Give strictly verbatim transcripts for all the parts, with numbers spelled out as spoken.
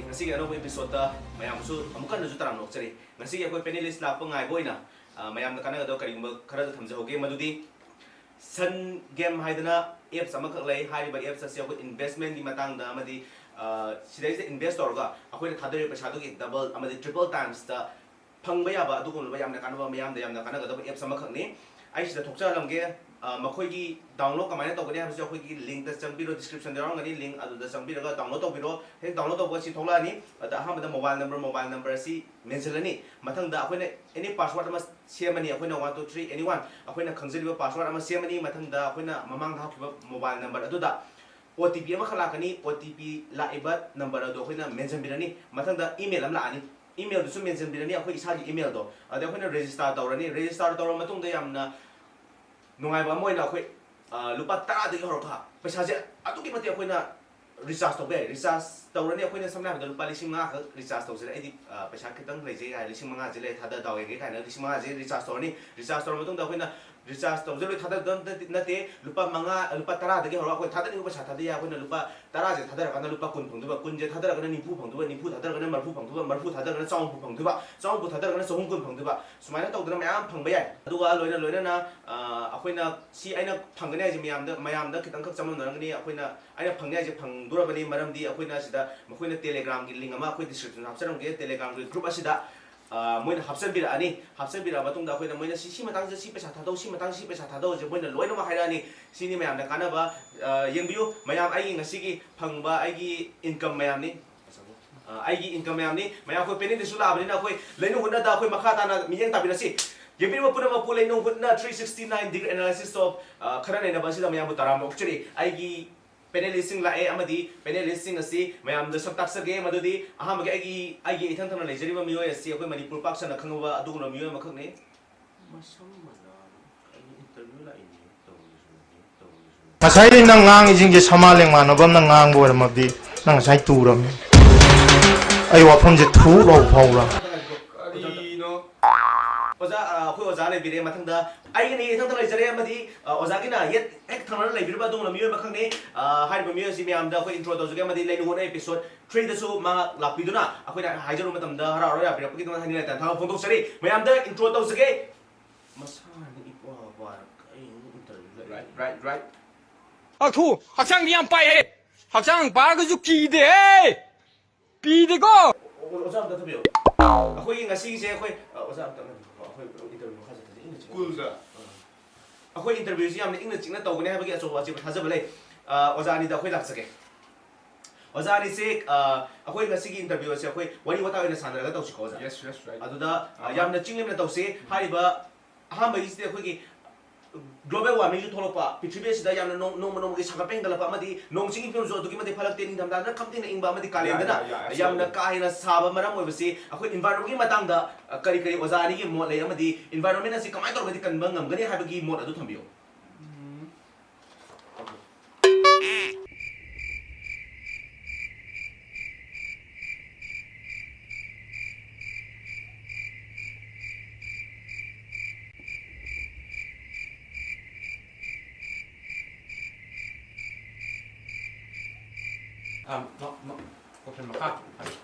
ꯉꯁꯤꯒꯤ ꯑꯅꯧꯕ episode ꯇ ꯃꯌꯥꯝꯁꯨ ꯑꯃꯨꯛ ꯍꯟꯅꯁꯨ ꯇꯔꯥꯝꯅ ꯑꯣꯛꯆꯔꯤ꯫ ꯉꯁꯤꯒꯤ ꯑꯩꯈꯣꯏ panelist ꯂꯥꯛꯄ ꯉꯥꯏꯕ ꯑꯣꯏꯅ, ꯑ, ꯃꯌꯥꯝꯗ ꯀꯥꯟꯅꯒꯗꯕ ꯀꯔꯤꯒꯨꯝꯕ ꯈꯔꯗ ꯊꯝꯖꯍꯧꯒꯦ, ꯃꯗꯨꯗꯤ Sun Game ꯍꯥꯏꯗꯅ apps ꯑꯃꯈꯛ ꯂꯩ꯫ ꯍꯥꯏꯔꯤꯕ apps ꯑꯁꯤ ꯑꯩꯈꯣꯏ investment ꯀꯤ ꯃꯇꯥꯡꯗ ꯑꯃꯗꯤ, ꯑ, ꯁꯤꯗꯩꯁꯤꯗ invest ꯇꯧꯔꯒ ꯑꯩꯈꯣꯏꯅ ꯊꯥꯗꯔꯤꯕ ꯄꯩꯁꯥꯗꯨꯒꯤ double ꯑꯃꯗꯤ triple times ꯇ ꯐꯪꯕ ꯌꯥꯕ ꯑꯗꯨꯒꯨꯝꯂꯕ ꯌꯥꯝꯅ ꯀꯥꯟꯅꯕ, ꯃꯤꯌꯥꯝꯗ ꯌꯥꯝꯅ ꯀꯥꯟꯅꯒꯗꯕ apps ꯑꯃꯈꯛꯅꯤ꯫ ꯑꯩ ꯁꯤꯗ ꯊꯣꯛꯆꯍꯜꯂꯝꯒꯦ꯫ ꯑ, ꯃꯈꯣꯏꯒꯤ download ꯀꯃꯥꯏꯅ ꯇꯧꯒꯅꯤ ꯍꯥꯏꯕꯁꯤ ꯑꯩꯈꯣꯏꯒꯤ link ꯇ ꯆꯪꯕꯤꯔꯣ, description ꯗ ꯌꯥꯎꯔꯝꯒꯅꯤ, link ꯑꯗꯨꯗ ꯆꯪꯕꯤꯔꯒ download ꯇꯧꯕꯤꯔꯣ꯫ ꯍꯦꯛ download ꯇꯧꯕꯒ ꯁꯤ ꯊꯣꯛꯂꯛꯑꯅꯤ꯫ ꯑꯗ ꯑꯍꯥꯟꯕꯗ mobile number, mobile number ꯑꯁꯤ ꯃꯦꯟꯁꯤꯜꯂꯅꯤ꯫ ꯃꯊꯪꯗ ꯑꯩꯈꯣꯏꯅ any password ꯑꯃ ꯁꯦꯝꯃꯅꯤ꯫ ꯑꯩꯈꯣꯏꯅ one two three any one ꯑꯩꯈꯣꯏꯅ ꯈꯪꯖꯔꯤꯕ password ꯑꯃ ꯁꯦꯝꯃꯅꯤ꯫ ꯃꯊꯪꯗ ꯑꯩꯈꯣꯏꯅ ꯃꯃꯥꯡꯗ ꯍꯥꯞꯈꯤꯕ mobile number ꯑꯗꯨꯗ O T P ꯑꯃꯈꯛ ꯂꯥꯛꯀꯅꯤ꯫ O T P ꯂꯥꯛꯏꯕ number ꯑꯗꯨ ꯑꯩꯈꯣꯏꯅ ꯃꯦꯟꯁꯤꯟꯕꯤꯔꯅꯤ꯫ ꯃꯊꯪꯗ email ꯑꯃ ꯂꯥꯛꯑꯅꯤ꯫ Email ꯗꯨꯁꯨ ꯃꯦꯟꯁꯤꯟꯕꯤꯔꯅꯤ, ꯑꯩꯈꯣꯏ ꯏꯁꯥꯒꯤ email ꯗꯣ꯫ ꯑꯗ ꯑꯩꯈꯣꯏꯅ register ꯇꯧꯔꯅꯤ꯫ Register ꯇꯧꯔꯕ ꯃꯇꯨꯡꯗ ꯌꯥꯝꯅ ꯅꯨꯡꯉꯥꯏꯕ ꯑꯃ ꯑꯣꯏꯅ ꯑꯩꯈꯣꯏ, ꯑ, ꯂꯨꯄꯥ ꯇꯔꯥꯗꯒꯤ ꯍꯧꯔꯒ ꯄꯩꯁꯥꯁꯦ ꯑꯗꯨꯛꯀꯤ ꯃꯇꯤꯛ ꯑꯩꯈꯣꯏꯅ recharge ꯇꯧꯕ ꯌꯥꯏ꯫ Recharge ꯇꯧꯔꯅꯤ꯫ ꯑꯩꯈꯣꯏꯅ ꯁꯝꯅ ꯍꯥꯏꯔꯕꯗ ꯂꯨꯄꯥ ꯂꯤꯁꯤꯡ ꯃꯉꯥ ꯈꯛ recharge ꯇꯧꯁꯤꯔꯦ, ꯑꯩꯗꯤ, ꯑ, ꯄꯩꯁꯥ ꯈꯤꯇꯪ ꯂꯩꯖꯩ ꯍꯥꯏ, ꯂꯤꯁꯤꯡ ꯃꯉꯥꯁꯦ ꯂꯩ, ꯊꯥꯗ ꯗꯥꯎ ꯌꯦꯡꯒꯦ ꯀꯥꯏꯅ ꯂꯤꯁꯤꯡ ꯃꯉꯥꯁꯦ recharge ꯇꯧꯔꯅꯤ꯫ Recharge ꯇꯧꯔꯕ ꯃꯇꯨꯡꯗ ꯑꯩꯈꯣꯏꯅ recharge ꯇꯧꯖꯔꯣꯏ ꯊꯥꯗꯗꯕ ꯅꯠꯇꯦ, ꯅꯠꯇꯦ, ꯂꯨꯄꯥ ꯃꯉꯥ, ꯂꯨꯄꯥ ꯇꯔꯥꯗꯒꯤ ꯍꯧꯔꯒ ꯑꯩꯈꯣꯏ ꯊꯥꯗꯅꯤꯡꯕ ꯄꯩꯁꯥ ꯊꯥꯗ ꯌꯥꯏ꯫ ꯑꯩꯈꯣꯏꯅ ꯂꯨꯄꯥ ꯇꯔꯥꯁꯦ ꯊꯥꯗꯔꯀꯥꯟꯗ ꯂꯨꯄꯥ ꯀꯨꯟ ꯐꯪꯗꯣꯏꯕ, ꯀꯨꯟꯁꯦ ꯊꯥꯗꯔꯒꯅ ꯅꯤꯐꯨ ꯐꯪꯗꯣꯏꯕ, ꯅꯤꯐꯨ ꯊꯥꯗꯔꯒꯅ ꯃꯔꯤꯐꯨ ꯐꯪꯗꯣꯏꯕ, ꯃꯔꯤꯐꯨ ꯊꯥꯗꯔꯒꯅ ꯆꯥꯝꯃ ꯍꯨꯝꯐꯨ ꯐꯪꯗꯣꯏꯕ, ꯆꯥꯝꯃ ꯍꯨꯝꯐꯨ ꯊꯥꯗꯔꯒꯅ ꯆꯍꯨꯝ ꯀꯨꯟ ꯐꯪꯗꯣꯏꯕ꯫ ꯁꯨꯃꯥꯏꯅ ꯇꯧꯗꯅ ꯃꯌꯥꯝ ꯐꯪꯕ ꯌꯥꯏ꯫ ꯑꯗꯨꯒ ꯂꯣꯏꯅ ꯂꯣꯏꯅꯅ, ꯑ, ꯑꯩꯈꯣꯏꯅ ꯁꯤ ꯑꯩꯅ ꯐꯪꯒꯅꯤ ꯍꯥꯏꯁꯦ ꯃꯌꯥꯝꯗ, ꯃꯌꯥꯝꯗ ꯈꯤꯇꯪꯈꯛ ꯆꯃꯝꯅꯔꯝꯒꯅꯤ꯫ ꯑꯩꯈꯣꯏꯅ, ꯑꯩꯅ ꯐꯪꯅꯤ ꯍꯥꯏꯁꯦ ꯐꯪꯗꯣꯔꯕꯅꯤ, ꯃꯔꯝꯗꯤ ꯑꯩꯈꯣꯏꯅ ꯁꯤꯗ ꯃꯈꯣꯏꯅ Telegram ꯒꯤ link ꯑꯃ ꯑꯩꯈꯣꯏ description ꯗ ꯍꯥꯞꯆꯔꯝꯒꯦ꯫ Telegram ꯒꯤ group ꯑꯁꯤꯗ, ꯑ, ꯃꯣꯏꯅ ꯍꯥꯞꯆꯤꯟꯕꯤꯔꯛꯑꯅꯤ꯫ ꯍꯥꯞꯆꯤꯟꯕꯤꯔꯛꯑꯕ ꯃꯇꯨꯡꯗ ꯑꯩꯈꯣꯏꯅ ꯃꯣꯏꯅ ꯁꯤ, ꯁꯤ ꯃꯇꯥꯡꯁꯤꯗ ꯁꯤ ꯄꯩꯁꯥ ꯊꯥꯗꯧ, ꯁꯤ ꯃꯇꯥꯡꯁꯤꯗ ꯁꯤ ꯄꯩꯁꯥ ꯊꯥꯗꯧꯁꯦ ꯃꯣꯏꯅ ꯂꯣꯏꯅꯃꯛ ꯍꯥꯏꯔꯛꯑꯅꯤ꯫ ꯁꯤꯅꯤ ꯃꯌꯥꯝꯗ ꯀꯥꯟꯅꯕ꯫ ꯑ, ꯌꯦꯡꯕꯤꯌꯨ ꯃꯌꯥꯝ, ꯑꯩꯒꯤ ꯉꯁꯤꯒꯤ ꯐꯪꯕ ꯑꯩꯒꯤ income ꯃꯌꯥꯝꯅꯤ꯫ ꯑ, ꯑꯩꯒꯤ income ꯃꯌꯥꯝꯅꯤ꯫ ꯃꯌꯥꯝ ꯑꯩꯈꯣꯏ panelist ꯁꯨ ꯂꯥꯛꯑꯕꯅꯤꯅ ꯑꯩꯈꯣꯏ ꯂꯩꯅꯨꯡ ꯍꯨꯠꯅꯗ ꯑꯩꯈꯣꯏ ꯃꯈꯥ ꯇꯥꯅ ꯃꯤꯠꯌꯦꯡ ꯇꯥꯕꯤꯔꯁꯤ꯫ ꯌꯦꯡꯕꯤꯔꯤꯕ ꯄꯨꯝꯅꯃꯛꯄꯨ ꯂꯩꯅꯨꯡ ꯍꯨꯠꯅ three sixty nine degree analysis of, ꯑ, ꯈꯔ ꯅꯩꯅꯕ ꯑꯁꯤꯗ ꯃꯌꯥꯝꯕꯨ ꯇꯔꯥꯝꯅ ꯑꯣꯛꯆꯔꯤ꯫ ꯑꯩꯒꯤ panelist ꯁꯤꯡ ꯂꯥꯛꯑꯦ ꯑꯃꯗꯤ panelist ꯁꯤꯡ ꯑꯁꯤ ꯃꯌꯥꯝꯗ ꯁꯛ ꯇꯥꯛꯆꯒꯦ꯫ ꯃꯗꯨꯗꯤ ꯑꯍꯥꯟꯕꯒꯤ ꯑꯩꯒꯤ, ꯑꯩꯒꯤ ꯏꯊꯪ ꯊꯪꯅ ꯂꯩꯖꯔꯤꯕ ꯃꯤꯑꯣꯏ ꯑꯁꯤ ꯑꯩꯈꯣꯏ ꯃꯅꯤꯄꯨꯔ ꯄꯥꯛ ꯁꯟꯅ ꯈꯪꯉꯕ ꯑꯗꯨꯒꯨꯝꯂꯕ ꯃꯤꯑꯣꯏ ꯑꯃꯈꯛꯅꯤ꯫ ꯃꯁꯝ ꯃꯅꯥ ꯑꯩ interview ꯂꯥꯛꯏꯅꯦ, ꯇꯧꯔꯤꯁꯤꯅꯗꯤ, ꯇꯧꯔꯤꯁꯤꯅꯗꯤ꯫ ꯉꯁꯥꯏꯗꯩ ꯅꯪ ꯉꯥꯡꯉꯤꯁꯤꯡꯁꯦ ꯁꯃꯥ ꯂꯦꯡꯃꯥꯟꯅꯕ ꯑꯃꯅ ꯉꯥꯡꯕ ꯑꯣꯏꯔꯝꯃꯕꯗꯤ ꯅꯪ ꯉꯁꯥꯏ ꯇꯨꯔꯝꯅꯤ꯫ ꯑꯩ ꯋꯥꯐꯝꯁꯦ ꯊꯨ ꯂꯥꯎ ꯐꯥꯎꯔꯝꯅꯤ꯫ ꯀꯔꯤꯅꯣ? ꯑꯣꯖꯥ, ꯑ, ꯑꯩꯈꯣꯏ ꯑꯣꯖꯥ ꯂꯩꯕꯤꯔꯦ꯫ ꯃꯊꯪꯗ ꯑꯩꯒꯤꯅ ꯏꯊꯪꯗ ꯂꯩꯖꯔꯦ, ꯑꯃꯗꯤ, ꯑ, ꯑꯣꯖꯥꯒꯤꯅ ꯌꯦꯠ ꯍꯦꯛ ꯊꯪꯅꯅ ꯂꯩꯕꯤꯔꯤꯕ ꯑꯗꯨꯒꯨꯝꯂꯕ ꯃꯤꯑꯣꯏ ꯑꯃꯈꯛꯅꯤ꯫ ꯑ, ꯍꯥꯏꯔꯤꯕ ꯃꯤꯑꯣꯏ ꯑꯁꯤ ꯃꯌꯥꯝꯗ ꯑꯩꯈꯣꯏ intro ꯇꯧꯖꯒꯦ, ꯑꯃꯗꯤ ꯂꯩꯅꯨꯡꯑꯣꯠꯅ episode three ꯗꯁꯨ ꯃꯍꯥꯛ ꯂꯥꯛꯄꯤꯗꯨꯅ ꯑꯩꯈꯣꯏꯅ ꯍꯥꯏꯖꯔꯨꯕ ꯃꯇꯝꯗ ꯍꯔꯥꯎ ꯍꯔꯥꯎ ꯌꯥꯕꯤꯔꯛꯄꯒꯤꯗꯃꯛ ꯊꯥꯒꯠꯄ ꯐꯣꯡꯗꯣꯛꯆꯔꯤ꯫ ꯃꯌꯥꯝꯗ intro ꯇꯧꯖꯒꯦ꯫ ꯃꯁꯥꯅ ꯏꯄꯥ ꯄꯥꯔꯒ ꯑꯩ ꯑꯃꯨꯛ interview ꯂꯩ꯫ Right, right, right. ꯑꯊꯨ, ꯍꯛꯆꯥꯡꯗꯤ ꯌꯥꯝ ꯄꯥꯏꯍꯦ꯫ ꯍꯛꯆꯥꯡ ꯄꯥꯔꯒꯁꯨ ꯀꯤꯗꯦꯍꯦ꯫ ꯄꯤꯗꯦꯀꯣ꯫ ꯑꯣ-, ꯑꯣꯖꯥ ꯑꯝꯇ ꯊꯝꯕꯤꯌꯨ꯫ ꯑꯩꯈꯣꯏꯒꯤ ꯉꯁꯤꯒꯤꯁꯦ ꯑꯩꯈꯣꯏ, ꯑ, ꯑꯣꯖꯥ ꯑꯝꯇ ꯉꯥꯏꯕꯤꯌꯨꯀꯣ꯫ ꯑꯩꯈꯣꯏ interview ꯃꯈꯥ ꯆꯠꯊꯁꯤ, ꯏꯪꯅ ꯆꯤꯛꯅ ꯁ꯭ꯀꯨꯜꯗ꯫ ꯑ꯫ ꯑꯩꯈꯣꯏ interview ꯁꯤ ꯌꯥꯝꯅ ꯏꯪꯅ ꯆꯤꯛꯅ ꯇꯧꯒꯅꯤ ꯍꯥꯏꯕꯒꯤ ꯑꯆꯧꯕ ꯑꯆꯦꯠꯄ ꯊꯥꯖꯕ ꯂꯩ꯫ ꯑ, ꯑꯣꯖꯥ ꯑꯅꯤꯗ ꯑꯩꯈꯣꯏ ꯂꯥꯛꯆꯒꯦ꯫ ꯑꯣꯖꯥ ꯑꯅꯤꯁꯦ, ꯑ, ꯑꯩꯈꯣꯏ ꯉꯁꯤꯒꯤ interview ꯑꯁꯦ ꯑꯩꯈꯣꯏ ꯋꯥꯔꯤ ꯋꯥꯇꯥꯏ ꯑꯣꯏꯅ ꯁꯥꯟꯅꯔꯒ ꯇꯧꯁꯤꯀꯣ, ꯑꯣꯖꯥ? Yes, yes, right. ꯑꯗꯨꯗ, ꯑ, ꯑꯍꯥ꯫ ꯌꯥꯝꯅ ꯆꯤꯡ ꯂꯦꯝꯅ ꯇꯧꯁꯤ꯫ ꯎꯝ꯫ ꯍꯥꯏꯔꯤꯕ ꯑꯍꯥꯟꯕꯒꯤꯁꯤꯗꯤ ꯑꯩꯈꯣꯏꯒꯤ global warming ꯁꯨ ꯊꯣꯛꯂꯛꯄ, ꯄ꯭ꯔꯤꯊꯤꯕꯤ ꯑꯁꯤꯗ ꯌꯥꯝꯅ ꯅꯣꯡ-, ꯅꯣꯡꯃ ꯅꯣꯡꯃꯒꯤ ꯁꯥꯒꯠꯄ ꯍꯦꯟꯒꯠꯂꯛꯄ ꯑꯃꯗꯤ ꯅꯣꯡ ꯆꯤꯡꯒꯤ ꯐꯤꯕꯝꯁꯨ ꯑꯗꯨꯛꯀꯤ ꯃꯇꯤꯛ ꯐꯠꯂꯛꯇꯦ, ꯅꯤꯡꯊꯝꯊꯥꯗꯅ ꯈꯝ ꯊꯦꯡꯅ ꯏꯪꯕ ꯑꯃꯗꯤ ꯀꯥꯂꯦꯟꯗꯅ ꯌꯥ, ꯌꯥ, ꯌꯥ, ꯌꯥꯝꯅ absolutely꯫ ꯀꯥ ꯍꯦꯟꯅ ꯁꯥꯕ ꯃꯔꯝ ꯑꯣꯏꯕꯁꯤ ꯑꯩꯈꯣꯏ environment ꯀꯤ ꯃꯇꯥꯡꯗ, ꯑ, ꯀꯔꯤ ꯀꯔꯤ ꯑꯣꯖꯥ ꯑꯅꯤꯒꯤ ꯃꯣꯠ ꯂꯩ ꯑꯃꯗꯤ environment ꯑꯁꯤ ꯀꯃꯥꯏꯅ ꯇꯧꯔꯒꯗꯤ ꯀꯟꯕ ꯉꯝꯒꯅꯤ ꯍꯥꯏꯕꯒꯤ ꯃꯣꯠ ꯑꯗꯨ ꯊꯝꯕꯤꯌꯨ꯫ ꯎꯝ꯫ ꯑꯥ, ꯃ-, ꯃ-, question ꯃꯈꯥ꯫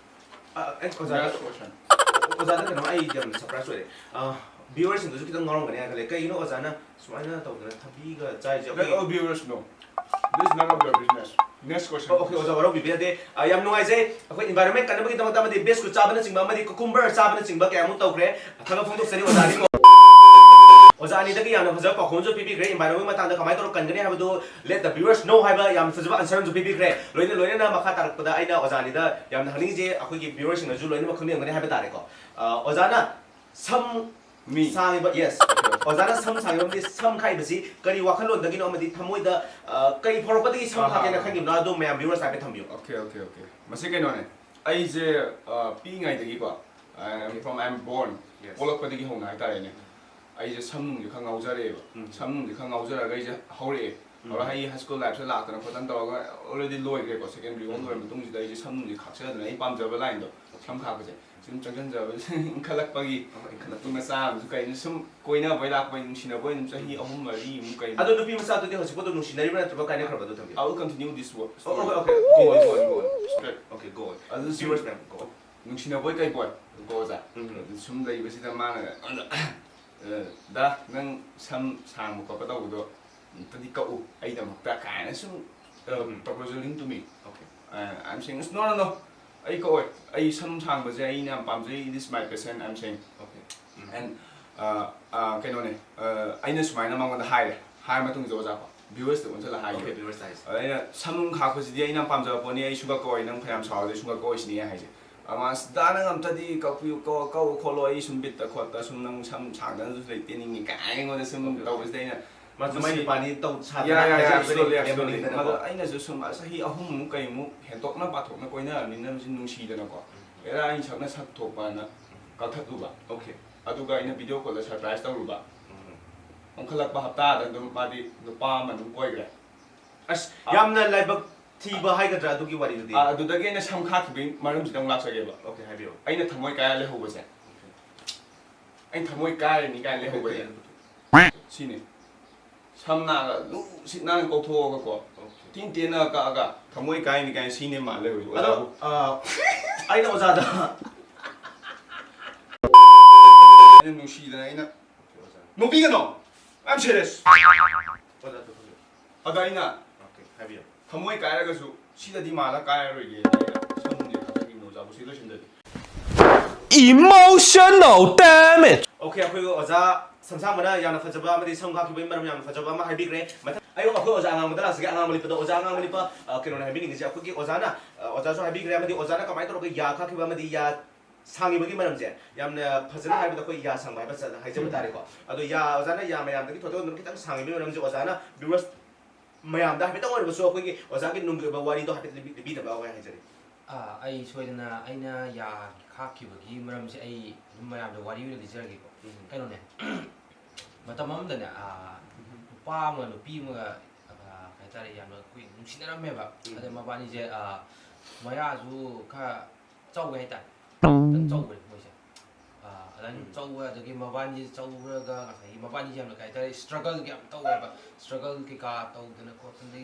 ꯑ, ꯑꯦ, ꯑꯣꯖꯥ, next question꯫ ꯑꯣꯖꯥꯗ ꯀꯩꯅꯣ, ꯑꯩ ꯌꯥꯝ surprise ꯑꯣꯏꯔꯦ꯫ ꯑ, viewer ꯁꯤꯡꯗꯨꯁꯨ ꯈꯤꯇꯪ ꯉꯥꯎꯔꯝꯒꯅꯤ ꯍꯥꯏꯅ ꯈꯜꯂꯦ꯫ ꯀꯩꯒꯤꯅꯣ ꯑꯣꯖꯥꯅ ꯁꯨꯃꯥꯏꯅ ꯇꯧꯗꯅ ꯊꯕꯤꯒ ꯆꯥꯏꯁꯦ? Let all viewers know. This is none of your business. Next question. ꯑꯣ, okay, ꯑꯣꯖꯥ, ꯋꯥꯔꯧꯕꯤꯕ ꯌꯥꯗꯦ꯫ ꯑ, ꯌꯥꯝ ꯅꯨꯡꯉꯥꯏꯖꯩ꯫ ꯑꯩꯈꯣꯏ environment ꯀꯟꯅꯕꯒꯤꯗꯃꯛꯇ ꯑꯃꯗꯤ ꯕꯦꯁꯀꯨꯠ ꯆꯥꯕꯅꯆꯤꯡꯕ ꯑꯃꯗꯤ cucumber ꯆꯥꯕꯅꯆꯤꯡꯕ ꯀꯌꯥꯃꯨꯛ ꯇꯧꯈ꯭ꯔꯦ꯫ ꯊꯥꯒꯠ ꯐꯣꯡꯗꯣꯛꯆꯔꯤ ꯑꯣꯖꯥ ꯑꯅꯤꯀꯣ꯫ ꯑꯣꯖꯥ ꯑꯅꯤꯗꯒꯤ ꯌꯥꯝꯅ ꯐꯖꯕ ꯄꯥꯎꯈꯨꯝ ꯑꯃꯁꯨ ꯄꯤꯕꯤꯈ꯭ꯔꯦ꯫ Environment ꯃꯇꯥꯡꯗ ꯀꯃꯥꯏꯅ ꯇꯧꯔꯒ ꯀꯟꯒꯅꯤ ꯍꯥꯏꯕꯗꯨ let the viewers know ꯍꯥꯏꯕ ꯌꯥꯝ ꯐꯖꯕ answer ꯑꯃꯁꯨ ꯄꯤꯕꯤꯈ꯭ꯔꯦ꯫ ꯂꯣꯏꯅ ꯂꯣꯏꯅꯅ ꯃꯈꯥ ꯇꯥꯔꯛꯄꯗ ꯑꯩꯅ ꯑꯣꯖꯥ ꯑꯅꯤꯗ ꯌꯥꯝꯅ ꯍꯪꯅꯤꯡꯉꯤꯁꯦ, ꯑꯩꯈꯣꯏꯒꯤ viewer ꯁꯤꯡꯅꯁꯨ ꯂꯣꯏꯅꯃꯛ ꯈꯪꯅꯤꯡꯉꯝꯒꯅꯤ ꯍꯥꯏꯕ ꯇꯥꯔꯦꯀꯣ꯫ ꯑ, ꯑꯣꯖꯥꯅ ꯁꯝ ꯃꯤ꯫ ꯁꯥꯡꯉꯤꯕ, yes꯫ ꯑꯣꯖꯥꯅ ꯁꯝ ꯁꯥꯡꯉꯤꯕ ꯑꯃꯗꯤ ꯁꯝ ꯈꯥꯛꯏꯕꯁꯤ ꯀꯔꯤ ꯋꯥꯈꯜꯂꯣꯟꯗꯒꯤꯅꯣ ꯑꯃꯗꯤ ꯊꯃꯣꯏꯗ, ꯑ, ꯀꯔꯤ ꯐꯥꯎꯔꯛꯄꯗꯒꯤ ꯁꯝ ꯑꯥ, ꯈꯥꯛꯀꯦꯅ ꯑꯥ, ꯑꯥ꯫ ꯈꯟꯈꯤꯕꯅꯣ? ꯑꯗꯨ ꯃꯌꯥꯝ viewers ꯍꯥꯏꯐꯦꯠ ꯊꯝꯕꯤꯌꯨ꯫ Okay, okay, okay꯫ ꯃꯁꯤ ꯀꯩꯅꯣꯅꯦ, ꯑꯩꯁꯦ, ꯑ, ꯄꯤꯛꯏꯉꯩꯗꯒꯤꯀꯣ, I am from, I am born, yes꯫ ꯄꯣꯛꯂꯛꯄꯗꯒꯤ ꯍꯧꯅ ꯍꯥꯏꯇꯥꯔꯦꯅꯦ, ꯑꯩꯁꯦ ꯁꯝ ꯅꯨꯡꯁꯦ ꯈꯔ ꯉꯥꯎꯖꯔꯛꯑꯦꯕ꯫ ꯎꯝ꯫ ꯁꯝ ꯅꯨꯡꯁꯦ ꯈꯔ ꯉꯥꯎꯖꯔꯛꯑꯒ ꯑꯩꯁꯦ ꯍꯧꯔꯛꯑꯦ꯫ ꯎꯝ꯫ ꯑꯗꯨꯗ ꯑꯩ ꯍꯥꯏ ꯁ꯭ꯀꯨꯜ ꯂꯥꯏꯐꯁꯦ ꯂꯥꯛꯇꯅ ꯈꯣꯠꯇꯅ ꯇꯧꯔꯒ already ꯂꯣꯏꯈ꯭ꯔꯦꯀꯣ, ꯁꯦꯀꯦꯟꯗꯔꯤ ꯐꯥꯎ ꯎꯝ꯫ ꯂꯣꯏꯔ ꯃꯇꯨꯡꯁꯤꯗ ꯑꯩꯁꯦ ꯁꯝ ꯅꯨꯡꯁꯦ ꯈꯥꯛꯆꯗꯅ ꯑꯩ ꯄꯥꯝꯖꯕ ꯂꯥꯏꯟꯗꯣ ꯁꯝ ꯈꯥꯛꯄꯁꯦ ꯁꯨꯝ ꯆꯪꯁꯤꯟꯖꯕ ꯏꯟꯈꯠꯂꯛꯄꯒꯤ ꯑꯣ, ꯏꯟꯈꯠꯂꯛꯄ꯫ ꯅꯨꯄꯤ ꯃꯆꯥ ꯑꯃꯁꯨ ꯀꯩꯅꯣ ꯁꯨꯝ ꯀꯣꯏꯅꯕꯣꯏ ꯂꯥꯛꯄꯣꯏ ꯅꯨꯡꯁꯤꯅꯕꯣꯏ ꯑꯗꯨꯝ ꯆꯍꯤ ꯑꯍꯨꯝ ꯃꯔꯤꯃꯨꯛ ꯀꯩꯅꯣ꯫ ꯑꯗꯣ ꯅꯨꯄꯤ ꯃꯆꯥꯗꯨꯗꯤ ꯍꯧꯖꯤꯛꯐꯥꯎ ꯑꯗꯨꯝ ꯅꯨꯡꯁꯤꯅꯔꯤꯕ꯭ꯔꯥ ꯅꯠꯇ꯭ꯔꯒ ꯀꯥꯏꯅꯈ꯭ꯔꯕ ꯑꯗꯨ ꯊꯝꯕꯤꯌꯨ? I will continue this word. ꯑꯣ, ꯑꯣ, okay. Go on, go on, go on. Straight. Okay, go on. ꯑꯗꯨ ꯁꯨꯝ Viewers ꯃꯌꯥꯝ, go on. ꯅꯨꯡꯁꯤꯅꯕꯣꯏ ꯀꯩꯕꯣꯏ ꯀꯣ ꯑꯣꯖꯥ꯫ ꯎꯝ꯫ ꯑꯗꯨ ꯁꯨꯝ ꯂꯩꯕꯁꯤꯗ ꯃꯥꯅ ꯑꯩꯉꯣꯟꯗ, "ꯑ, ꯗꯥ, ꯅꯪ ꯁꯝ ꯁꯥꯡꯕ ꯈꯣꯠꯄ ꯇꯧꯕꯗꯣ ꯑꯝꯇꯗꯤ ꯀꯛꯎ ꯑꯩꯗꯃꯛꯇ" ꯀꯥꯏꯅ ꯁꯨꯝ, ꯑ, ꯎꯝ꯫ Proposing to me. ꯑꯣꯀꯦ꯫ ꯑ, I'm saying, "No, no, no, ꯑꯩ ꯀꯛꯑꯣꯏ꯫ ꯑꯩ ꯁꯝ ꯁꯥꯡꯕꯁꯦ ꯑꯩꯅ ꯌꯥꯝ ꯄꯥꯝꯖꯩ, it is my passion", I'm saying. Okay. Um. And, ꯑ, ꯑ, ꯀꯩꯅꯣꯅꯦ, ꯑ, ꯑꯩꯅ ꯁꯨꯃꯥꯏꯅ ꯃꯉꯣꯟꯗ ꯍꯥꯏꯔꯦ, ꯍꯥꯏꯔ ꯃꯇꯨꯡꯁꯤꯗ ꯑꯣꯖꯥ ꯀꯣ, viewers ꯇ ꯑꯣꯟꯁꯤꯜꯂ ꯍꯥꯏꯒꯦ꯫ ꯑꯣꯀꯦ, viewers ꯇ ꯍꯥꯏꯁꯦ꯫ ꯑꯗ ꯑꯩꯅ, "ꯁꯝ ꯈꯥꯛꯄꯁꯤꯗꯤ ꯑꯩꯅ ꯌꯥꯝ ꯄꯥꯝꯖꯕ ꯄꯣꯠꯅꯤ, ꯑꯩ ꯁꯨꯡꯀꯛ ꯀꯛꯑꯣꯏ, ꯅꯪ ꯐꯅꯌꯥꯝ ꯁꯥꯎꯔꯁꯨ ꯁꯨꯡꯀꯛ ꯀꯛꯑꯣꯏ" ꯁꯤꯅꯦ ꯑꯩ ꯍꯥꯏꯁꯦ꯫ ꯑꯃ, "ꯑꯁ, ꯗꯥ, ꯅꯪ ꯑꯝꯇꯗꯤ ꯀꯛꯄꯤꯌꯨ, ꯀꯛ-, ꯀꯛꯎ ꯈꯣꯠꯂꯣ, ꯑꯩ ꯁꯨꯝ ꯕꯤꯠꯇ ꯈꯣꯠꯇ ꯁꯨꯝ ꯅꯪ ꯁꯝ ꯁꯥꯡꯗꯅꯁꯨ ꯂꯩꯇꯦ ꯅꯤꯡꯉꯤ" ꯀꯥꯏꯅ ꯑꯩꯉꯣꯟꯗ ꯁꯨꯝ ꯑꯣꯀꯦ, ꯑꯣꯀꯦ꯫ ꯇꯧꯕꯁꯤꯗ ꯑꯩꯅ ꯃꯥꯁꯨ ꯃꯥꯏ ꯃꯁꯤ ꯅꯨꯄꯥꯅꯤ ꯇꯧ ꯁꯥꯗꯅ ꯌꯥ, ꯌꯥ, ꯌꯥ, ꯍꯥꯏꯖꯔꯤꯕꯅꯤ, absolutely, absolutely. ꯂꯦꯝꯍꯟꯅꯤꯡꯗꯅꯀꯣ꯫ ꯃꯗꯣ ꯑꯩꯅꯁꯨ ꯁꯨꯝ ꯆꯍꯤ ꯑꯍꯨꯝꯃꯨꯛ ꯀꯩꯃꯨꯛ ꯍꯦꯟꯇꯣꯛꯅ ꯄꯥꯊꯣꯛꯅ ꯀꯣꯏꯅꯔꯕꯅꯤꯅ ꯃꯁꯤ ꯅꯨꯡꯁꯤꯗꯅꯀꯣ꯫ ꯎꯝ꯫ ꯑꯦꯔꯥ, ꯑꯩꯅ ꯁꯛꯅ ꯁꯛ ꯊꯣꯛꯄꯅ ꯀꯛꯊꯠꯂꯨꯕ꯫ ꯑꯣꯀꯦ꯫ ꯑꯗꯨꯒ ꯑꯩꯅ video call ꯗ surprise ꯇꯧꯔꯨꯕ꯫ ꯎꯝ꯫ ꯑꯣꯟꯈꯠꯂꯛꯄ ꯍꯞꯇꯥꯗ ꯑꯗꯨꯝ ꯃꯥꯗꯤ ꯅꯨꯄꯥ ꯑꯃ ꯑꯗꯨꯝ ꯀꯣꯏꯈ꯭ꯔꯦ꯫ ꯑꯁ, ꯑ-, ꯌꯥꯝꯅ ꯂꯥꯏꯕꯛ ꯊꯤꯕ ꯍꯥꯏꯒꯗ꯭ꯔꯥ ꯑꯗꯨꯒꯤ ꯋꯥꯔꯤꯗꯨꯗꯤ? ꯑ, ꯑꯗꯨꯗꯒꯤ ꯑꯩꯅ ꯁꯝ ꯈꯥꯛꯈꯤꯕꯒꯤ ꯃꯔꯝꯁꯤꯗ ꯑꯃꯨꯛ ꯂꯥꯛꯆꯒꯦꯕ꯫ ꯑꯣꯀꯦ, ꯍꯥꯏꯕꯤꯌꯨ꯫ ꯑꯩꯅ ꯊꯃꯣꯏ ꯀꯥꯏꯔ ꯂꯩꯍꯧꯕꯁꯦ꯫ ꯑꯣꯀꯦ꯫ ꯑꯩꯅ ꯊꯃꯣꯏ ꯀꯥꯏꯔꯅꯤ ꯀꯥꯏꯅ ꯂꯩꯍꯧꯕꯁꯦ꯫ ꯑꯣꯀꯦ꯫ ꯁꯤꯅꯤ꯫ ꯁꯝ ꯅꯥꯒ ꯂꯨ ꯁꯤꯠ ꯅꯥꯟꯅ ꯀꯣꯛꯊꯣꯛꯑꯒꯀꯣ꯫ ꯑꯣꯀꯦ꯫ ꯊꯤꯟ ꯇꯦꯟꯅ ꯀꯛꯑꯒ ꯊꯃꯣꯏ ꯀꯥꯏꯅꯤ ꯀꯥꯏꯅ ꯁꯤꯅꯦ ꯃꯥ ꯂꯩꯍꯧꯔꯤꯗꯣ꯫ ꯑꯗꯣ, ꯑꯣꯖꯥꯕꯨ꯫ ꯑ, ꯑꯩꯅ ꯑꯣꯖꯥꯗ ꯑꯩꯅ ꯅꯨꯡꯁꯤꯗꯅ ꯑꯩꯅ ꯑꯣꯀꯦ, ꯑꯣꯖꯥ꯫ ꯅꯣꯛꯄꯤꯒꯅꯣ꯫ I'm serious꯫ ꯑꯣꯖꯥ, ꯑꯗꯨ ꯈꯪꯗꯦ꯫ ꯑꯗ ꯑꯩꯅ ꯑꯣꯀꯦ, ꯍꯥꯏꯕꯤꯌꯨ꯫ ꯊꯃꯣꯏ ꯀꯥꯏꯔꯒꯁꯨ ꯁꯤꯗꯗꯤ ꯃꯥꯜꯂ ꯀꯥꯏꯔꯔꯣꯏꯒꯦ꯫ ꯁꯝꯁꯦ ꯈꯛꯇꯪ ꯌꯦꯡꯉꯣ, ꯑꯣꯖꯥꯕꯨ ꯁꯤ ꯂꯣꯏꯁꯤꯟꯗꯗꯤ꯫ Emotional damage. ꯑꯣꯀꯦ, ꯑꯩꯈꯣꯏ ꯑꯣꯖꯥ ꯁꯝꯁꯥꯡꯕꯅ ꯌꯥꯝꯅ ꯐꯖꯕ ꯑꯃꯗꯤ ꯁꯝ ꯈꯥꯛꯈꯤꯕꯒꯤ ꯃꯔꯝ ꯌꯥꯝꯅ ꯐꯖꯕ ꯑꯃ ꯍꯥꯏꯕꯤꯈ꯭ꯔꯦ꯫ ꯃꯊꯪ, ꯑꯩ ꯑꯩꯈꯣꯏ ꯑꯣꯖꯥ ꯑꯉꯥꯡꯕꯗ ꯂꯥꯛꯆꯒꯦ꯫ ꯑꯉꯥꯡꯕ ꯂꯤꯠꯄꯗ ꯑꯣꯖꯥ ꯑꯉꯥꯡꯕ ꯂꯤꯠꯄ, ꯑ, ꯀꯩꯅꯣꯅꯦ ꯍꯥꯏꯕꯤꯅꯤꯡꯉꯤꯁꯦ꯫ ꯑꯩꯈꯣꯏꯒꯤ ꯑꯣꯖꯥꯅ, ꯑ, ꯑꯣꯖꯥꯁꯨ ꯍꯥꯏꯕꯤꯈ꯭ꯔꯦ ꯑꯃꯗꯤ ꯑꯣꯖꯥꯅ ꯀꯃꯥꯏꯅ ꯇꯧꯔꯒ ꯌꯥ ꯈꯥꯛꯈꯤꯕ ꯑꯃꯗꯤ ꯌꯥ ꯁꯥꯡꯉꯤꯕꯒꯤ ꯃꯔꯝꯁꯦ ꯌꯥꯝꯅ ꯐꯖꯅ ꯍꯥꯏꯕꯗ ꯑꯩꯈꯣꯏ ꯌꯥ ꯁꯥꯡꯕ ꯍꯥꯏꯕ ꯆꯠꯅ ꯍꯥꯏꯖꯕ ꯇꯥꯔꯦꯀꯣ꯫ ꯑꯗꯣ ꯌꯥ, ꯑꯣꯖꯥꯅ ꯌꯥ ꯃꯌꯥꯝꯗꯒꯤ ꯊꯣꯏꯗꯣꯛꯅ ꯈꯤꯇꯪ ꯁꯥꯡꯉꯤꯕꯒꯤ ꯃꯔꯝꯁꯦ ꯑꯣꯖꯥꯅ viewers ꯃꯌꯥꯝꯗ ꯍꯥꯏꯐꯦꯠꯇꯪ ꯑꯣꯏꯔꯕꯁꯨ ꯑꯩꯈꯣꯏꯒꯤ ꯑꯣꯖꯥꯒꯤ ꯅꯨꯡꯒꯤ ꯑꯣꯏꯕ ꯋꯥꯔꯤꯗꯣ ꯍꯥꯏꯐꯦꯠ ꯂꯤꯕꯤ-, ꯂꯤꯕꯤꯅꯕ ꯑꯩꯈꯣꯏ ꯍꯥꯏꯖꯔꯤ꯫ ꯑꯥ, ꯑꯩ ꯁꯣꯏꯗꯅ ꯑꯩꯅ ꯌꯥ ꯈꯥꯛꯈꯤꯕꯒꯤ ꯃꯔꯝꯁꯦ ꯑꯩ ꯑꯗꯨꯝ ꯃꯌꯥꯝꯗ ꯋꯥꯔꯤ ꯑꯣꯏꯅ ꯂꯤꯖꯔꯒꯦꯀꯣ꯫ ꯎꯝ꯫ ꯀꯩꯅꯣꯅꯦ, ꯃꯇꯝ ꯑꯃꯗꯅꯦ, ꯑꯥ, ꯎꯝ꯫ ꯅꯨꯄꯥ ꯑꯃꯒ ꯅꯨꯄꯤ ꯑꯃꯒ ꯍꯥꯏꯇꯥꯔꯦ, ꯌꯥꯝꯅ ꯀꯨꯏꯅ ꯅꯨꯡꯁꯤꯅꯔꯝꯃꯦꯕ꯫ ꯎꯝ꯫ ꯑꯗ ꯃꯕꯥꯅꯤꯁꯦ, ꯑ, ꯃꯌꯥꯁꯨ ꯈꯔ ꯆꯧꯋꯦ ꯍꯥꯏꯇꯥꯔꯦ, ꯈꯤꯇꯪ ꯆꯧꯕꯅꯦ ꯃꯣꯏꯁꯦ꯫ ꯑ, ꯑꯗꯨꯃꯥꯏꯅ ꯎꯝ꯫ ꯆꯧꯕ, ꯑꯗꯒꯤ ꯃꯕꯥꯅꯤꯁꯦ ꯆꯧꯔꯒ ꯉꯁꯥꯏꯒꯤ ꯃꯕꯥꯅꯤꯁꯦ ꯌꯥꯝꯅ ꯀꯩ ꯍꯥꯏꯇꯥꯔꯦ, struggle ꯌꯥꯝ ꯇꯧꯋꯦꯕ꯫ Struggle ꯀꯩꯀꯥ ꯇꯧꯗꯅ ꯈꯣꯠꯇꯅ,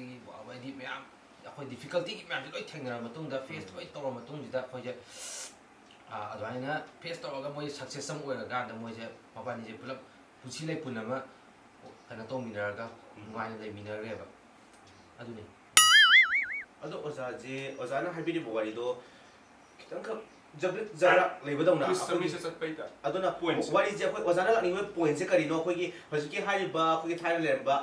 ꯍꯥꯏꯗꯤ ꯃꯌꯥꯝ ꯑꯩꯈꯣꯏ difficulty ꯃꯌꯥꯝꯁꯦ ꯂꯣꯏ ꯊꯦꯡꯅꯔ ꯃꯇꯨꯡꯗ, face ꯎꯝ꯫ ꯂꯣꯏ ꯇꯧꯔ ꯃꯇꯨꯡꯁꯤꯗ ꯑꯩꯈꯣꯏꯁꯦ, ꯑ, ꯑꯗꯨꯃꯥꯏꯅ face ꯇꯧꯔꯒ ꯃꯣꯏ success ꯑꯃ ꯑꯣꯏꯔꯀꯥꯟꯗ ꯃꯣꯏꯁꯦ ꯃꯕꯥꯅꯤꯁꯦ ꯄꯨꯂꯞ ꯄꯨꯟꯁꯤ ꯂꯩꯄꯨꯟ ꯑꯃ ꯀꯩꯅꯣ ꯇꯧꯃꯤꯟꯅꯔꯒ ꯎꯝ꯫ ꯅꯨꯡꯉꯥꯏꯅ ꯂꯩꯃꯤꯟꯅꯈ꯭ꯔꯦꯕ꯫ ꯑꯗꯨꯅꯤ꯫ ꯑꯗꯣ ꯑꯣꯖꯥꯁꯦ, ꯑꯣꯖꯥꯅ ꯍꯥꯏꯕꯤꯔꯤꯕ ꯋꯥꯔꯤꯗꯣ ꯈꯤꯇꯪꯈꯛ ꯖꯕ꯭ꯔꯤꯛ ꯖꯕ꯭ꯔꯥꯛ ꯂꯩꯕꯗꯧꯅ ꯃꯤꯁ ꯑꯩꯈꯣꯏꯒꯤ ꯃꯤꯁ ꯆꯠꯄꯩꯗ ꯑꯗꯨꯅ points꯫ ꯋꯥꯔꯤꯁꯦ ꯑꯩꯈꯣꯏ ꯑꯣꯖꯥꯅ ꯂꯥꯛꯅꯤꯡꯕ pointꯁꯦ ꯀꯔꯤꯅꯣ? ꯑꯩꯈꯣꯏꯒꯤ ꯍꯧꯖꯤꯛꯀꯤ ꯍꯥꯏꯔꯤꯕ ꯑꯩꯈꯣꯏꯒꯤ ꯊꯥꯏꯅ ꯂꯩꯔꯝꯕ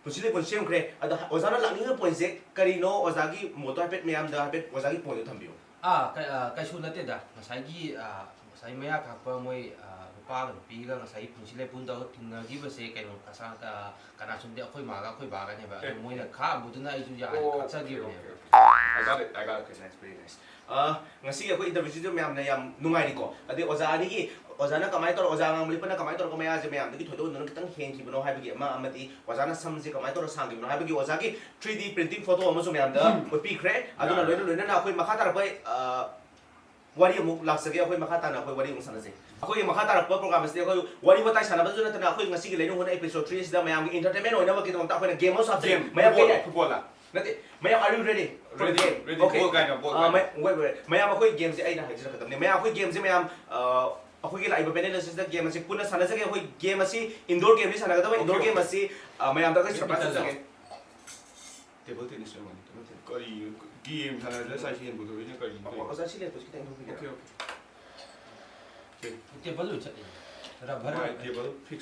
ꯄꯨꯟꯁꯤ ꯂꯩꯄꯨꯟ ꯁꯦꯝꯈ꯭ꯔꯦ꯫ ꯑꯗꯣ ꯑꯣꯖꯥꯅ ꯂꯥꯛꯅꯤꯡꯉꯤꯕ pointꯁꯦ ꯀꯔꯤꯅꯣ? ꯑꯣꯖꯥꯒꯤ ꯃꯣꯠꯇꯣ ꯍꯥꯏꯐꯦꯠ ꯃꯌꯥꯝꯗ ꯍꯥꯏꯐꯦꯠ ꯑꯣꯖꯥꯒꯤ pointꯇꯣ ꯊꯝꯕꯤꯌꯨ꯫ ꯑꯥ, ꯀ-, ꯑꯥ, ꯀꯩꯁꯨ ꯅꯠꯇꯦꯗ꯫ ꯉꯁꯥꯏꯒꯤ, ꯑꯥ, ꯉꯁꯥꯏ ꯃꯌꯥ ꯀꯥꯛꯄ ꯃꯣꯏ, ꯑꯥ, ꯅꯨꯄꯥꯒ ꯅꯨꯄꯤꯒ ꯉꯁꯥꯏꯒꯤ ꯄꯨꯟꯁꯤ ꯂꯩꯄꯨꯟ ꯇꯧꯔꯒ ꯊꯨꯡꯅꯈꯤꯕꯁꯦ ꯀꯩꯅꯣ, ꯀꯁꯥ-, ꯀ-, ꯀꯅꯥꯁꯨ ꯅꯠꯇꯦ, ꯑꯩꯈꯣꯏ ꯃꯥꯒ ꯑꯩꯈꯣꯏ ꯕꯥꯒꯅꯦꯕ꯫ ꯑꯗꯣ ꯑꯦ꯫ ꯃꯣꯏꯅ ꯈꯥꯛꯑꯝꯕꯗꯨꯅ ꯑꯩꯁꯨ ꯌꯥꯔꯦ, ꯑꯣ, ꯈꯥꯛꯆꯈꯤꯕꯅꯦꯕ꯫ Okay, okay, okay. I got it, I got it, okay, nice, very nice. ꯑ, ꯉꯁꯤꯒꯤ ꯑꯩꯈꯣꯏ interviewꯁꯤꯁꯨ ꯃꯌꯥꯝꯅ ꯌꯥꯝ ꯅꯨꯡꯉꯥꯏꯔꯤꯀꯣ꯫ ꯑꯗꯩ ꯑꯣꯖꯥ ꯑꯅꯤꯒꯤ, ꯑꯣꯖꯥꯅ ꯀꯃꯥꯏꯅ ꯇꯧꯔ, ꯑꯣꯖꯥ ꯑꯉꯥꯡ ꯃꯔꯤꯄꯅ ꯀꯃꯥꯏꯅ ꯇꯧꯔꯒ ꯃꯌꯥꯁꯦ ꯃꯌꯥꯝꯗꯒꯤ ꯊꯣꯏꯗꯣꯛ ꯍꯦꯟꯗꯣꯛꯅ ꯈꯤꯇꯪ ꯍꯦꯟꯈꯤꯕꯅꯣ ꯍꯥꯏꯕꯒꯤ ꯑꯃ, ꯑꯃꯗꯤ ꯑꯣꯖꯥꯅ ꯁꯝꯁꯦ ꯀꯃꯥꯏꯅ ꯇꯧꯔ ꯁꯥꯡꯈꯤꯕꯅꯣ ꯍꯥꯏꯕꯒꯤ ꯑꯣꯖꯥꯒꯤ three D printing photo ꯑꯃꯁꯨ ꯃꯌꯥꯝꯗ ꯎꯝ꯫ ꯎꯠꯄꯤꯈ꯭ꯔꯦ꯫ ꯑꯗꯨꯅ ꯌꯥꯝ ꯂꯣꯏꯅ ꯂꯣꯏꯅꯅ ꯑꯩꯈꯣꯏ ꯃꯈꯥ ꯇꯥꯔꯛꯄ, ꯑ, ꯋꯥꯔꯤ ꯑꯃꯨꯛ ꯂꯥꯛꯆꯒꯦ, ꯑꯩꯈꯣꯏ ꯃꯈꯥ ꯇꯥꯅ ꯑꯩꯈꯣꯏ ꯋꯥꯔꯤ ꯑꯃꯨꯛ ꯁꯥꯟꯅꯁꯦ꯫ ꯑꯩꯈꯣꯏꯒꯤ ꯃꯈꯥ ꯇꯥꯔꯛꯄ program ꯑꯁꯤꯗꯤ ꯑꯩꯈꯣꯏ ꯋꯥꯔꯤ ꯋꯥꯇꯥꯏ ꯁꯥꯟꯅꯕꯗꯁꯨ ꯅꯠꯇꯅ ꯑꯩꯈꯣꯏ ꯉꯁꯤꯒꯤ ꯂꯩꯅꯨꯡ ꯍꯨꯅ episode three ꯑꯁꯤꯗ ꯃꯌꯥꯝꯒꯤ entertainment ꯑꯣꯏꯅꯕꯒꯤꯗꯃꯛꯇ ꯑꯩꯈꯣꯏꯅ game ꯑꯃꯁꯨ ꯍꯥꯞꯆꯩ꯫ Game, ꯃꯌꯥꯝ football, ꯀꯩ-, football ꯂ? ꯅꯠꯇꯦ, ꯃꯌꯥꯝ, are you ready for the Ready, game? Ready, okay. Ball ꯀꯥꯏꯅ, ball ꯑ, ꯀꯥꯏꯅ꯫ ꯃ-, wait, wait, ꯃꯌꯥꯝ ꯑꯩꯈꯣꯏ gameꯁꯦ ꯑꯩꯅ ꯍꯥꯏꯖꯔꯛꯀꯗꯕꯅꯦ꯫ ꯃꯌꯥꯝ ꯑꯩꯈꯣꯏ gameꯁꯦ ꯃꯌꯥꯝ, ꯑ, ꯑꯩꯈꯣꯏꯒꯤ ꯂꯥꯛꯏꯕ panel ꯑꯁꯤꯗ game ꯑꯁꯤ ꯄꯨꯟꯅ ꯁꯥꯟꯅꯖꯒꯦ꯫ ꯑꯩꯈꯣꯏ game ꯑꯁꯤ indoor gameꯅꯤ ꯁꯥꯟꯅꯒꯗꯕ꯫ Indoor okay, okay. Game ꯑꯁꯤ, ꯑ, ꯃꯌꯥꯝꯗ ꯑꯩꯈꯣꯏ surprise ꯇꯧꯖꯒꯦ꯫ Table tennis ꯑꯣꯏꯔꯝꯒꯅꯤ꯫ Table tennis꯫ ꯀꯔꯤ game ꯁꯥꯟꯅꯗ꯭ꯔ ꯁꯥꯏ ꯍꯦꯟꯕꯗꯣ ꯑꯩꯅ ꯀꯔꯤꯅꯣ ꯑꯣ, ꯇꯧꯔꯤꯁꯦ? ꯑꯣꯖꯥ ꯁꯤ laptopꯁꯤ ꯈꯤꯇꯪ ꯏꯟꯊꯣꯛꯄꯤꯒꯦꯔꯥ? Okay, okay. Okay. Table ꯑꯣꯏꯅ ꯆꯠꯂꯤꯅꯦ꯫ Rubber ꯃꯥꯏ ꯑꯣꯏꯅ꯫ Table fix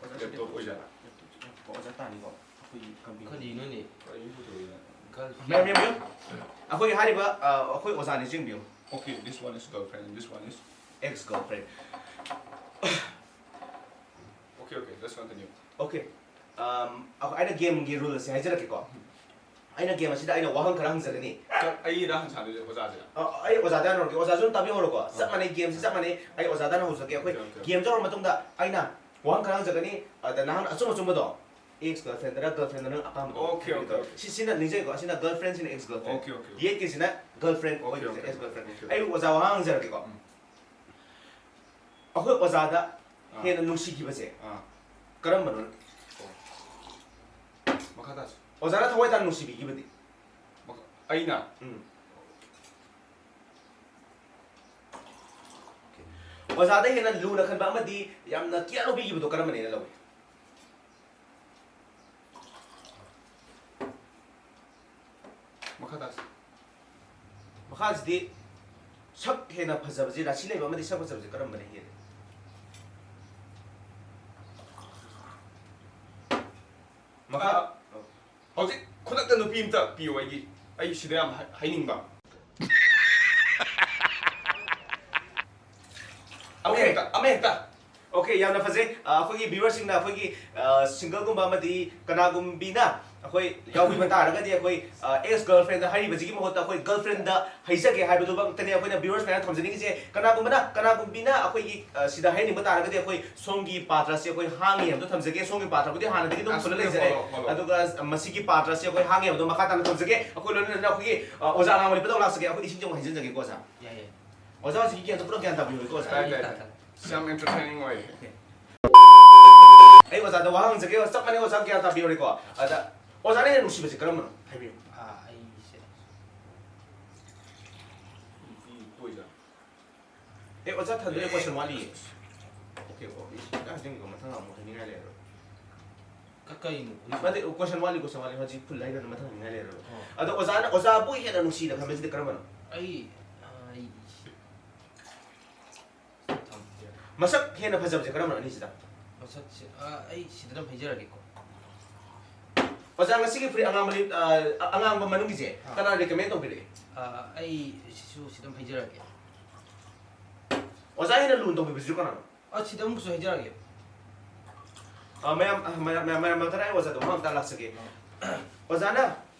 ꯑꯣꯖꯥ ꯁꯤ laptop laptop ꯑꯣꯏꯖꯥꯠꯂ? Laptopꯁꯤ laptop ꯑꯣꯖꯥ ꯇꯥꯅꯤꯀꯣ꯫ ꯑꯩꯈꯣꯏꯒꯤ company꯫ ꯀꯔꯤꯅꯣꯅꯦ? ꯀꯔꯤꯅꯣ ꯄꯨꯊꯣꯔꯛꯏꯅ? Girlfriend꯫ ꯃꯌꯥꯝ, ꯃꯌꯥꯝ, ꯃꯌꯥꯝ꯫ ꯑꯩꯈꯣꯏ ꯍꯥꯏꯔꯤꯕ, ꯑ, ꯑꯩꯈꯣꯏ ꯑꯣꯖꯥ ꯅꯤꯡꯁꯤꯡꯕꯤꯌꯨ꯫ Okay, this one is girlfriend and this one is ex girlfriend. Okay, okay, let's continue. Okay. Um, ꯑꯩ-, ꯑꯩꯅ gameꯒꯤ ruleꯁꯦ ꯍꯥꯏꯖꯔꯛꯀꯦꯀꯣ꯫ ꯑꯩꯅ game ꯑꯁꯤꯗ ꯑꯩꯅ ꯋꯥꯍꯪ ꯈꯔ ꯍꯪꯖꯒꯅꯤ꯫ ꯀ-, ꯑꯩꯔ ꯍꯪ ꯁꯥꯟꯅꯗꯣꯏꯁꯦ ꯑꯣꯖꯥꯁꯤꯔ? ꯑ, ꯑꯩ ꯑꯣꯖꯥꯗ ꯍꯥꯟꯅ ꯍꯧꯔꯒꯦ꯫ ꯑꯣꯖꯥꯁꯨ ꯑꯗꯨꯝ ꯇꯥꯕꯤꯍꯧꯔꯣꯀꯣ꯫ ꯆꯞ ꯑꯥ꯫ ꯃꯥꯟꯅꯩ, gameꯁꯤ ꯆꯞ ꯃꯥꯟꯅꯩ꯫ ꯑꯩ ꯑꯣꯖꯥꯗ ꯍꯥꯟꯅ ꯍꯧꯖꯒꯦ꯫ ꯑꯩꯈꯣꯏ okay, okay. Game ꯇꯧꯔ ꯃꯇꯨꯡꯗ ꯑꯩꯅ ꯋꯥꯍꯪ ꯈꯔ ꯍꯪꯖꯒꯅꯤ꯫ ꯑꯗ ꯅꯍꯥꯛꯅ ꯑꯆꯨꯝ ꯑꯆꯨꯝꯕꯗꯣ Ex girlfriend ꯗꯔ girlfriend ꯗꯔ ꯅꯪ ꯑꯄꯥꯝꯕꯗꯣ Okay, okay, ꯍꯥꯏꯕꯤꯒꯗꯧꯔꯦ꯫ okay. ꯁꯤꯁꯤꯅ ꯅꯤꯡꯁꯤꯡꯉꯤꯀꯣ, ꯑꯁꯤꯅ girlfriend, ꯁꯤꯅ ex girlfriend꯫ Okay, okay, okay. Yet ꯀꯤꯁꯤꯅ girlfriend, Okay, ꯑꯣꯏꯒꯤꯁꯤꯅ okay, ex girlfriend꯫ okay. ꯑꯩ ꯑꯣꯖꯥ ꯋꯥꯍꯪ ꯍꯪꯖꯔꯛꯀꯦꯀꯣ꯫ ꯎꯝ. ꯑꯩꯈꯣꯏ ꯑꯣꯖꯥꯗ ꯑꯥ. ꯍꯦꯟꯅ ꯅꯨꯡꯁꯤꯈꯤꯕꯁꯦ ꯑꯥ. ꯀꯔꯝꯕꯅꯣ? ꯃꯈꯥ ꯇꯥꯁꯤ. ꯑꯣꯖꯥꯅ ꯊꯋꯥꯏ ꯇꯥꯅ ꯅꯨꯡꯁꯤꯕꯤꯈꯤꯕꯗꯤ? ꯃꯈꯥ-, ꯑꯩꯅ? ꯎꯝ꯫ ꯑꯣꯖꯥꯗ ꯍꯦꯟꯅ ꯂꯨꯅ ꯈꯟꯕ ꯑꯃꯗꯤ ꯌꯥꯝꯅ care ꯂꯧꯕꯤꯈꯤꯕꯗꯣ ꯀꯔꯝꯕꯅꯦꯅ ꯂꯧꯏ? ꯃꯈꯥ ꯇꯥꯁꯤ. ꯃꯈꯥꯁꯤꯗꯤ ꯁꯛ ꯍꯦꯟꯅ ꯐꯖꯕꯁꯤ, ꯔꯥꯁꯤ ꯂꯩꯕ ꯑꯃꯗꯤ ꯁꯛ ꯐꯖꯕꯁꯤ ꯀꯔꯝꯕꯅ ꯍꯦꯜꯂꯤ? ꯃꯈꯥ ꯑ, ꯍꯧꯖꯤꯛ ꯈꯨꯗꯛꯇ ꯅꯨꯄꯤ ꯑꯝꯇ ꯄꯤꯌꯣ ꯑꯩꯒꯤ, ꯑꯩ ꯁꯤꯗ ꯌꯥꯝ ꯍꯥꯏ-, ꯍꯥꯏꯅꯤꯡꯕ꯫ ꯑꯃ Okay. ꯍꯦꯛꯇ, ꯑꯃ ꯍꯦꯛꯇ꯫ Okay, ꯌꯥꯝꯅ ꯐꯖꯩ꯫ ꯑ, ꯑꯩꯈꯣꯏꯒꯤ viewerꯁꯤꯡꯅ ꯑꯩꯈꯣꯏꯒꯤ, ꯑ, singleꯒꯨꯝꯕ ꯑꯃꯗꯤ ꯀꯅꯥꯒꯨꯝꯕꯤꯅ ꯑꯩꯈꯣꯏ ꯌꯥꯎꯕꯤꯕ ꯇꯥꯔꯒꯗꯤ ꯑꯩꯈꯣꯏ, ꯑ, ex girlfriendꯗ ꯍꯥꯏꯔꯤꯕꯁꯤꯒꯤ ꯃꯍꯨꯠꯇ ꯑꯩꯈꯣꯏ girlfriendꯗ ꯍꯥꯏꯖꯒꯦ ꯍꯥꯏꯕꯗꯨꯃꯛꯇꯅꯤ ꯑꯩꯈꯣꯏꯅ viewers ꯃꯌꯥꯝ ꯊꯝꯖꯅꯤꯡꯉꯤꯁꯦ꯫ ꯀꯅꯥꯒꯨꯝꯕꯅ, ꯀꯅꯥꯒꯨꯝꯕꯤꯅ ꯑꯩꯈꯣꯏꯒꯤ, ꯑ, ꯁꯤꯗ ꯍꯥꯏꯅꯤꯡꯕ ꯇꯥꯔꯒꯗꯤ ꯑꯩꯈꯣꯏ ꯁꯣꯝꯒꯤ ꯄꯥꯇ꯭ꯔꯁꯦ ꯑꯩꯈꯣꯏ ꯍꯥꯡꯉꯤ ꯍꯥꯏꯕꯗꯣ ꯊꯝꯖꯒꯦ꯫ ꯁꯣꯝꯒꯤ ꯄꯥꯇ꯭ꯔꯕꯨꯗꯤ ꯍꯥꯟꯅꯗꯒꯤ ꯑꯗꯨꯝ ꯑꯁ, ꯐꯨꯜꯂ ꯂꯩꯖꯔꯦ꯫ follow, follow. ꯑꯗꯨꯒ ꯃꯁꯤꯒꯤ ꯄꯥꯇ꯭ꯔꯁꯦ ꯑꯩꯈꯣꯏ ꯍꯥꯡꯉꯤ ꯍꯥꯏꯕꯗꯣ ꯃꯈꯥ ꯇꯥꯅ ꯊꯝꯖꯒꯦ꯫ ꯑꯩꯈꯣꯏ ꯂꯣꯏꯅꯅ ꯑꯩꯈꯣꯏꯒꯤ, ꯑ, ꯑꯣꯖꯥ ꯑꯉꯥꯡ ꯃꯅꯤꯄꯨꯔꯗ ꯑꯃꯨꯛ ꯂꯥꯛꯆꯒꯦ꯫ ꯑꯩꯈꯣꯏ ꯏꯁꯤꯡꯁꯦ ꯑꯃꯨꯛ ꯍꯩꯖꯤꯟꯖꯒꯦꯀꯣ ꯑꯣꯖꯥ꯫ ꯌꯥꯏ ꯌꯥꯏ꯫ ꯑꯣꯖꯥ ꯍꯧꯖꯤꯛꯀꯤ ꯒꯦꯝꯗꯣ ꯄꯨꯂꯞ ꯒ꯭ꯌꯥꯟ ꯇꯥꯕꯤꯍꯧꯏꯀꯣ ꯑꯣꯖꯥ꯫ ꯇꯥꯏ, ꯇꯥꯏ, ꯇꯥꯏ. ꯌꯥꯝ entertaining ꯑꯣꯏ꯫ ꯑꯩ ꯑꯣꯖꯥꯗ ꯋꯥ ꯍꯪꯖꯒꯦ, ꯆꯞ ꯃꯥꯟꯅꯩ ꯑꯣꯖꯥ ꯒ꯭ꯌꯥꯟ ꯇꯥꯕꯤꯍꯧꯔꯦꯀꯣ꯫ ꯑꯗ ꯑꯣꯖꯥꯅ ꯍꯦꯟꯅ ꯅꯨꯡꯁꯤꯕꯁꯤ ꯀꯔꯝꯕꯅꯣ? ꯍꯥꯏꯕꯤꯌꯨ꯫ ꯑꯥ, ꯑꯩꯁꯦ ꯑꯦ ꯑꯣꯖꯥ, ꯊꯟꯗꯣꯏ question ꯋꯥꯠꯂꯤꯌꯦ꯫ Okay, okay. ꯏꯁ, ꯍꯥꯏꯖꯤꯟꯒꯦꯀꯣ, ꯃꯊꯪ ꯑꯃꯨꯛ ꯍꯥꯏꯅꯤꯡꯉꯥꯏ ꯂꯩꯔꯔꯣꯏ꯫ ꯀ-, ꯀꯩꯅꯣ? ꯅꯠꯇꯦ, question ꯋꯥꯠꯂꯤ, question ꯋꯥꯠꯂꯤ꯫ ꯍꯧꯖꯤꯛ full ꯍꯥꯏꯗꯅ ꯃꯊꯪ ꯍꯥꯏꯅꯤꯡꯉꯥꯏ ꯂꯩꯔꯔꯣꯏ꯫ ꯑꯣ꯫ ꯑꯗꯣ ꯑꯣꯖꯥꯅ, ꯑꯣꯖꯥꯕꯨ ꯍꯦꯟꯅ ꯅꯨꯡꯁꯤꯅ ꯈꯟꯕꯁꯤꯗꯤ ꯀꯔꯝꯕꯅꯣ? ꯑꯩ, ꯑꯥ, ꯑꯩ ꯊꯝꯖꯔꯦ꯫ ꯃꯁꯛ ꯍꯦꯟꯅ ꯐꯖꯕꯁꯦ ꯀꯔꯝꯕꯅꯣ ꯑꯅꯤꯁꯤꯗ? ꯃꯁꯛꯁꯦ, ꯑꯥ, ꯑꯩ ꯁꯤꯗ ꯑꯗꯨꯝ ꯍꯥꯏꯖꯔꯒꯦꯀꯣ꯫ ꯑꯣꯖꯥ, ꯉꯁꯤꯒꯤ ꯐꯨꯔꯤꯠ ꯑꯉꯥꯡꯕ ꯂꯤ-, ꯑ, ꯑꯉꯥꯡꯕ ꯃꯅꯨꯡꯒꯤꯁꯦ ꯑꯥ꯫ ꯀꯅꯥꯅ recommend ꯇꯧꯕꯤꯔꯛꯏ? ꯑꯥ, ꯑꯩ ꯁꯤꯁꯨ ꯁꯤꯗ ꯑꯗꯨꯝ ꯍꯥꯏꯖꯔꯒꯦ꯫ ꯑꯣꯖꯥ ꯍꯦꯟꯅ ꯂꯨꯅ ꯇꯧꯕꯤꯕꯁꯤꯁꯨ ꯀꯅꯥꯅꯣ? ꯑꯥ, ꯁꯤꯗ ꯑꯃꯨꯛꯁꯨ ꯍꯥꯏꯖꯔꯒꯦ꯫ ꯑ, ꯃꯌꯥꯝ, ꯑ, ꯃꯌꯥꯝ, ꯃꯌꯥꯝ, ꯃꯌꯥꯝ ꯃꯔꯛꯇ ꯑꯩ ꯑꯣꯖꯥꯗ ꯋꯥꯍꯪ ꯑꯝꯇ ꯂꯥꯛꯆꯒꯦ꯫ ꯑꯣꯖꯥꯅ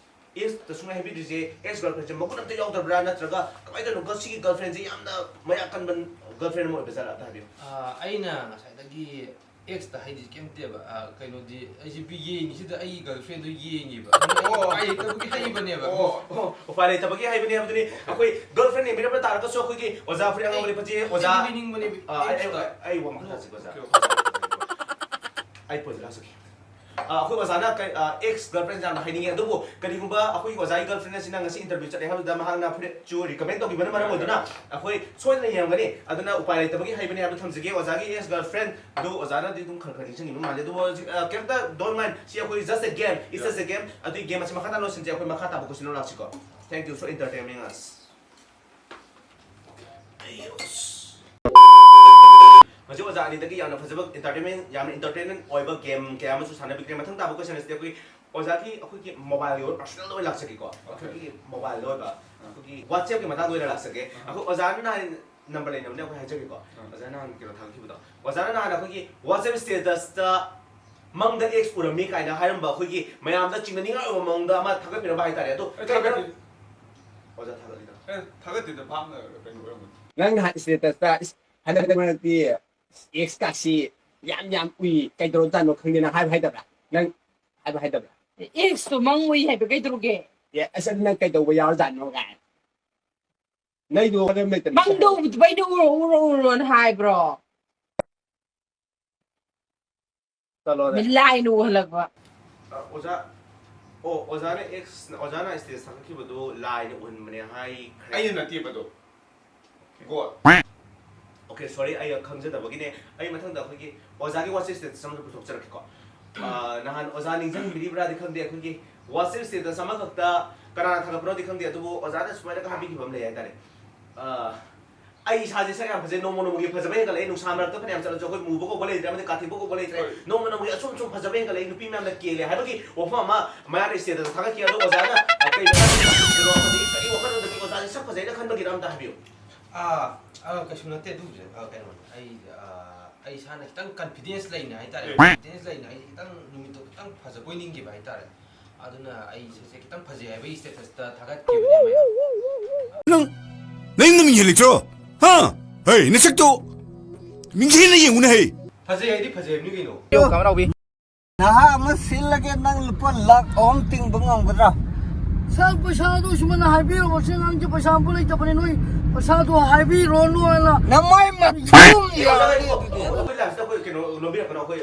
ex ꯇꯁꯨ ꯍꯥꯏꯕꯤꯗ꯭ꯔꯤꯁꯦ, ex girlfriendꯁꯦ ꯃꯒꯨꯟ ꯑꯝꯇ ꯌꯥꯎꯗꯕ꯭ꯔꯥ, ꯅꯠꯇ꯭ꯔꯒ ꯀꯃꯥꯏꯅ ꯇꯧꯔꯤꯅꯣ? ꯁꯤꯒꯤ girlfriendꯁꯦ ꯌꯥꯝꯅ ꯃꯌꯥ ꯀꯟꯕ girlfriend ꯑꯃ ꯑꯣꯏꯕ ꯖꯥꯠꯂꯥ? ꯑꯝꯇ ꯍꯥꯏꯕꯤꯌꯨ꯫ ꯑꯥ, ꯑꯩꯅ ꯉꯁꯥꯏꯗꯒꯤ ꯑꯦꯛꯁꯇ ꯍꯥꯏꯗꯤ ꯀꯩꯝꯇꯦꯕ, ꯑ, ꯀꯩꯅꯣꯗꯤ ꯑꯩꯁꯦ ꯕꯤ-, ꯌꯦꯡꯉꯤꯁꯤꯗ ꯑꯩꯒꯤ ꯒꯔꯜꯐ꯭ꯔꯦꯟꯗꯣ ꯌꯦꯡꯉꯤꯕ꯫ ꯑꯗꯨꯅ ꯑꯩ ꯑꯣ꯫ ꯎꯄꯥꯏ ꯂꯩꯇꯕꯒꯤ ꯍꯩꯕꯅꯦꯕ꯫ ꯑꯣ꯫ ꯑꯣ, ꯎꯄꯥꯏ ꯂꯩꯇꯕꯒꯤ ꯍꯩꯕꯅꯦ ꯍꯥꯏꯕꯗꯨꯅꯤ꯫ ꯑꯩꯈꯣꯏ ꯒꯔꯜꯐ꯭ꯔꯦꯟ ꯌꯦꯡꯕꯤꯔꯝꯕ ꯇꯥꯔꯒꯁꯨ ꯑꯩꯈꯣꯏꯒꯤ ꯑꯣꯖꯥ ꯐꯨꯔꯤꯠ ꯑꯉꯧꯕ ꯂꯤꯠꯄꯁꯦ ꯑꯣꯖꯥ꯫ ꯑꯩꯗꯤ ꯂꯩꯅꯤꯡꯕꯅꯦꯕ, ꯑ, ꯑꯩ, ꯑꯩ, ꯑꯦꯛꯁꯇ꯫ ꯑꯩ ꯋꯥ ꯃꯈꯥ ꯇꯥꯁꯤꯀꯣ, ꯑꯣꯖꯥ꯫ ꯑꯩ ꯄꯣꯏꯟꯁꯦ ꯂꯥꯛꯆꯒꯦ꯫ ꯑ, ꯑꯩꯈꯣꯏ ꯑꯣꯖꯥꯅ ꯀꯩ-, ꯑ, ꯑꯦꯛꯁ ꯒꯔꯜꯐ꯭ꯔꯦꯟꯁꯦ ꯌꯥꯝꯅ ꯍꯥꯏꯅꯤꯡꯉꯤ, ꯑꯗꯨꯕꯨ ꯀꯔꯤꯒꯨꯝꯕ ꯑꯩꯈꯣꯏꯒꯤ ꯑꯣꯖꯥꯒꯤ ꯒꯔꯜꯐ꯭ꯔꯦꯟ ꯑꯁꯤꯅ ꯉꯁꯤ ꯏꯟꯇꯔꯚ꯭ꯌꯨ ꯆꯠꯂꯦ ꯍꯥꯏꯕꯗꯨꯗ ꯃꯍꯥꯛꯅ ꯐꯨꯔꯤꯠꯁꯨ ꯔꯤꯀꯃꯦꯟ ꯇꯧꯕꯤꯕꯅ ꯃꯔꯝ ꯑꯣꯏꯗꯨꯅ ꯑꯩꯈꯣꯏ ꯁꯣꯏꯗꯅ ꯌꯦꯡꯉꯝꯒꯅꯤ꯫ ꯑꯗꯨꯅ ꯎꯄꯥꯏ ꯂꯩꯇꯕꯒꯤ ꯍꯩꯕꯅꯦ ꯍꯥꯏꯕꯗꯨ ꯊꯝꯖꯒꯦ꯫ ꯑꯣꯖꯥꯒꯤ ꯑꯦꯛꯁ ꯒꯔꯜꯐ꯭ꯔꯦꯟꯗꯨ ꯑꯣꯖꯥꯅꯗꯤ ꯑꯗꯨꯝ ꯈꯔ ꯈꯔ ꯅꯤꯡꯁꯤꯡꯉꯤꯕ ꯃꯥꯜꯂꯦ, ꯑꯗꯨꯕꯨ ꯍꯧꯖꯤꯛ, ꯑ, ꯀꯩꯝꯇ don't mind, ꯁꯤ ꯑꯩꯈꯣꯏ just a game, it's just a game꯫ ꯑꯗꯨꯒꯤ ꯒꯦꯝ ꯑꯁꯤ ꯃꯈꯥ ꯇꯥꯅ ꯂꯣꯏꯁꯤꯟꯁꯦ꯫ ꯑꯩꯈꯣꯏ ꯃꯈꯥ ꯇꯥꯕ ꯀꯣꯏꯁꯟꯗꯣ ꯂꯥꯛꯁꯤꯀꯣ꯫ Thank you for entertaining us꯫ ꯍꯧꯖꯤꯛ ꯑꯣꯖꯥ ꯑꯅꯤꯗꯒꯤ ꯌꯥꯝꯅ ꯐꯖꯕ entertainment, ꯌꯥꯝꯅ entertainment ꯑꯣꯏꯕ ꯒꯦꯝ ꯀꯌꯥ ꯑꯃꯁꯨ ꯁꯥꯟꯅꯕꯤꯈ꯭ꯔꯦ꯫ ꯃꯊꯪ ꯇꯥꯕ ꯀꯣꯏꯁꯟ ꯑꯁꯤꯗꯤ ꯑꯩꯈꯣꯏ ꯑꯣꯖꯥꯒꯤ ꯑꯩꯈꯣꯏꯒꯤ ꯃꯣꯕꯥꯏꯜꯒꯤ ꯑꯣꯏꯕ ꯄꯔꯁꯣꯅꯦꯜꯗ ꯑꯣꯏꯅ ꯂꯥꯛꯆꯒꯦꯀꯣ꯫ ꯑꯩꯈꯣꯏꯒꯤ ꯃꯣꯕꯥꯏꯜꯗ ꯑꯣꯏꯕ ꯑꯩꯈꯣꯏꯒꯤ ꯋꯥꯆꯦꯞꯀꯤ ꯃꯇꯥꯡꯗ ꯑꯣꯏꯅ ꯂꯥꯛꯆꯒꯦ꯫ ꯑꯩꯈꯣꯏ ꯑꯣꯖꯥꯅ ꯅꯍꯥꯟ ꯅꯝꯕꯔ ꯂꯩꯅꯕꯅꯦ, ꯑꯩꯈꯣꯏ ꯍꯥꯏꯖꯒꯦꯀꯣ꯫ ꯑꯣꯖꯥꯅ ꯅꯍꯥꯟ ꯀꯩꯅꯣ ꯊꯥꯒꯠꯈꯤꯕꯗꯣ, ꯑꯣꯖꯥꯅ ꯅꯍꯥꯟ ꯑꯩꯈꯣꯏꯒꯤ ꯋꯥꯆꯦꯞ ꯁ꯭ꯇꯦꯇꯁꯇ ꯃꯪꯗ ꯑꯦꯛꯁ ꯎꯔꯝꯃꯤ ꯀꯥꯏꯅ ꯍꯥꯏꯔꯝꯕ, ꯑꯩꯈꯣꯏꯒꯤ ꯃꯌꯥꯝꯗ ꯆꯤꯡꯅꯅꯤꯡꯉꯥꯏ ꯑꯣꯏꯕ ꯃꯑꯣꯡꯗ ꯑꯃ ꯊꯥꯒꯠꯄꯤꯔꯝꯕ ꯍꯥꯏꯇꯥꯔꯦ꯫ ꯑꯗꯣ ꯑꯦ, ꯊꯥꯒꯠꯇꯦ꯫ ꯑꯣꯖꯥ ꯊꯥꯒꯠꯂꯤꯗ꯫ ꯑꯦ, ꯊꯥꯒꯠꯇꯦꯗ, ꯚꯥꯞꯅ ꯀꯩꯅꯣ ꯑꯣꯏꯔꯝꯒꯅꯤ꯫ ꯅꯪ ꯅꯍꯥꯟ ꯁ꯭ꯇꯦꯇꯁꯇ ꯏꯁ, ꯍꯟꯗꯛ ꯍꯟꯗꯛ ꯃꯔꯛꯇꯤ ꯏꯁ, ꯑꯦꯛꯁ ꯀꯥꯁꯤ ꯌꯥꯝ ꯌꯥꯝ ꯎꯏ, ꯀꯩꯗꯧꯔꯖꯥꯠꯅꯣ ꯈꯪꯗꯦ ꯅꯪ ꯍꯥꯏꯕ ꯍꯥꯏꯗꯕ꯭ꯔꯥ? ꯅꯪ ꯍꯥꯏꯕ ꯍꯥꯏꯗꯕ꯭ꯔꯥ? ꯑꯦꯛꯁꯇꯣ ꯃꯪ ꯎꯏ ꯍꯥꯏꯕ ꯀꯩꯗꯧꯔꯒꯦ? ꯑꯦ ꯑꯁ ꯑꯗꯨ ꯅꯪ ꯀꯩꯗꯧꯕ ꯌꯥꯎꯔꯖꯥꯠꯅꯣ ꯀꯥꯏꯅ ꯅꯩꯗꯣ ꯃꯔꯝ ꯂꯩꯇꯅ ꯃꯪꯗ ꯎꯕꯗꯨꯕꯨ ꯑꯩꯅ ꯎꯔꯣ ꯎꯔꯣ ꯎꯔꯣꯅ ꯍꯥꯏꯕ꯭ꯔꯣ? ꯆꯠꯂꯣꯅꯦ꯫ ꯂꯥꯏꯅ ꯎꯍꯜꯂꯛꯄ꯫ ꯑ, ꯑꯣꯖꯥ, ꯑꯣ, ꯑꯣꯖꯥꯅ ꯑꯦꯛꯁ, ꯑꯣꯖꯥꯅ ꯁ꯭ꯇꯦꯇꯁ ꯊꯥꯒꯠꯈꯤꯕꯗꯨ ꯂꯥꯏꯅ ꯎꯍꯟꯕꯅꯦ ꯍꯥꯏꯈ꯭ꯔꯦ꯫ ꯑꯩꯅ ꯅꯠꯇꯦꯕꯗꯣ꯫ God꯫ ꯑꯣꯀꯦ, ꯁꯣꯔꯤ, ꯑꯩ ꯈꯪꯖꯗꯕꯒꯤꯅꯦ꯫ ꯑꯩ ꯃꯊꯪꯗ ꯑꯩꯈꯣꯏꯒꯤ ꯑꯣꯖꯥꯒꯤ ꯋꯥꯆꯦꯞ ꯁ꯭ꯇꯦꯇꯁ ꯑꯃꯁꯨ ꯄꯨꯊꯣꯛꯆꯔꯛꯀꯦꯀꯣ꯫ ꯑ, ꯅꯍꯥꯟ ꯑꯣꯖꯥ ꯅꯤꯡꯁꯤꯡꯕꯤꯔꯤꯕ꯭ꯔꯥꯗꯤ ꯈꯪꯗꯦ, ꯑꯩꯈꯣꯏꯒꯤ ꯋꯥꯆꯦꯞ ꯁ꯭ꯇꯦꯇꯁ ꯑꯃꯈꯛꯇ ꯀꯅꯥꯅ ꯊꯥꯒꯠꯄꯅꯣꯗꯤ ꯈꯪꯗꯦ, ꯑꯗꯨꯕꯨ ꯑꯣꯖꯥꯅ ꯁꯨꯃꯥꯏꯅꯒ ꯍꯥꯏꯕꯤꯈꯤꯕ ꯑꯃ ꯂꯩ ꯍꯥꯏꯇꯥꯔꯦ꯫ ꯑ, ꯑꯩ ꯏꯁꯥꯁꯦ ꯁꯛ ꯌꯥꯝ ꯐꯖꯩ, ꯅꯣꯡꯃ ꯅꯣꯡꯃꯒꯤ ꯐꯖꯕ ꯍꯦꯟꯒꯠꯂꯛꯏ, ꯅꯨꯡꯁꯥ ꯃꯔꯛꯇ ꯐꯅꯌꯥꯝ ꯆꯠꯂꯁꯨ ꯑꯩꯈꯣꯏ ꯃꯨꯕ ꯀꯧꯕ ꯂꯩꯇ꯭ꯔꯦ, ꯑꯃꯗꯤ ꯀꯥꯊꯦꯛꯄ ꯀꯧꯕ ꯂꯩꯇ꯭ꯔꯦ, ꯍꯣꯏ꯫ ꯅꯣꯡꯃ ꯅꯣꯡꯃꯒꯤ ꯑꯁꯨꯝ ꯁꯨꯝ ꯐꯖꯕ ꯍꯦꯟꯒꯠꯂꯛꯏ, ꯅꯨꯄꯤ ꯃꯌꯥꯝꯅ ꯀꯦꯜꯂꯦ ꯍꯥꯏꯕꯒꯤ ꯋꯥꯐꯝ ꯑꯃ ꯃꯌꯥꯝꯅ ꯁ꯭ꯇꯦꯇꯁ ꯊꯥꯒꯠꯈꯤ꯫ ꯑꯗꯣ ꯑꯣꯖꯥꯅ ꯀꯩ ꯃꯇꯥꯡꯗ ꯊꯥꯒꯠꯈꯤꯕꯅꯣ, ꯑꯃꯗꯤ ꯀꯔꯤ ꯋꯥꯈꯜꯂꯣꯟꯗꯒꯤ ꯑꯣꯖꯥꯁꯦ ꯁꯛ ꯐꯖꯩꯅ ꯈꯟꯕꯒꯤꯔ ꯑꯝꯇ ꯍꯥꯏꯕꯤꯌꯨ꯫ ꯑꯥ, ꯑꯥ, ꯀꯩꯁꯨ ꯅꯠꯇꯦ ꯑꯗꯨꯕꯨꯗꯤ꯫ ꯑꯥ, ꯀꯩꯅꯣꯅꯦ, ꯑꯩ, ꯑꯥ, ꯑꯩ ꯏꯁꯥꯅ ꯈꯤꯇꯪ ꯀꯟꯐꯤꯗꯦꯟꯁ ꯂꯩꯅ ꯍꯥꯏꯇꯥꯔꯦ꯫ ꯀꯟꯐꯤꯗꯦꯟꯁ ꯂꯩꯅ ꯑꯩꯁꯦ ꯈꯤꯇꯪ ꯅꯨꯃꯤꯠꯇꯣ ꯈꯤꯇꯪ ꯐꯖꯕ ꯑꯣꯏꯅꯤꯡꯈꯤꯕ ꯍꯥꯏꯇꯥꯔꯦ꯫ ꯑꯗꯨꯅ ꯑꯩ ꯏꯁꯥꯁꯦ ꯈꯤꯇꯪ ꯐꯖꯩ ꯍꯥꯏꯕꯒꯤ ꯁ꯭ꯇꯦꯇꯁꯇ ꯊꯥꯒꯠꯈꯤꯕꯅꯦ ꯃꯌꯥꯝ꯫ ꯅꯪ ꯅꯪ ꯅꯃꯤꯡ ꯍꯦꯜꯂꯤꯇ꯭ꯔꯣ? ꯍꯥ? ꯍꯩ, ꯅꯁꯛꯇꯣ ꯃꯤꯡꯁꯦꯜꯅ ꯌꯦꯡꯉꯨꯅꯦ ꯍꯩ꯫ ꯐꯖꯩ ꯍꯥꯏꯗꯤ ꯐꯖꯩ ꯍꯥꯏꯕꯅꯤ ꯀꯩꯅꯣ꯫ ꯅꯍꯥ ꯑꯃ ꯁꯤꯜꯂꯒꯦ, ꯅꯪ ꯂꯨꯄꯥ ꯂꯥꯛ ꯑꯍꯨꯝ ꯇꯤꯡꯕ ꯉꯝꯒꯗ꯭ꯔꯥ? ꯁꯥꯔ, ꯄꯩꯁꯥꯗꯣ ꯁꯨꯃꯥꯏꯅ ꯍꯥꯏꯕꯤꯔꯕ, ꯁꯤ ꯑꯉꯥꯡꯁꯦ ꯄꯩꯁꯥ ꯑꯝꯐꯥꯎ ꯂꯩꯇꯕꯅꯦ, ꯅꯣꯏ ꯄꯩꯁꯥꯗꯣ ꯍꯥꯏꯕꯤꯔꯣꯅꯨ ꯍꯥꯏꯅ꯫ ꯅꯃꯥꯏ ꯃꯇꯨꯡ ꯌꯥꯔꯦ ꯑꯗꯨꯗꯤ꯫ ꯑꯩꯈꯣꯏ ꯂꯥꯏꯐꯁꯤꯗ ꯑꯩꯈꯣꯏ ꯀꯩꯅꯣ ꯂꯣꯟꯕꯤꯔꯛꯄꯅꯣ ꯑꯩꯈꯣꯏ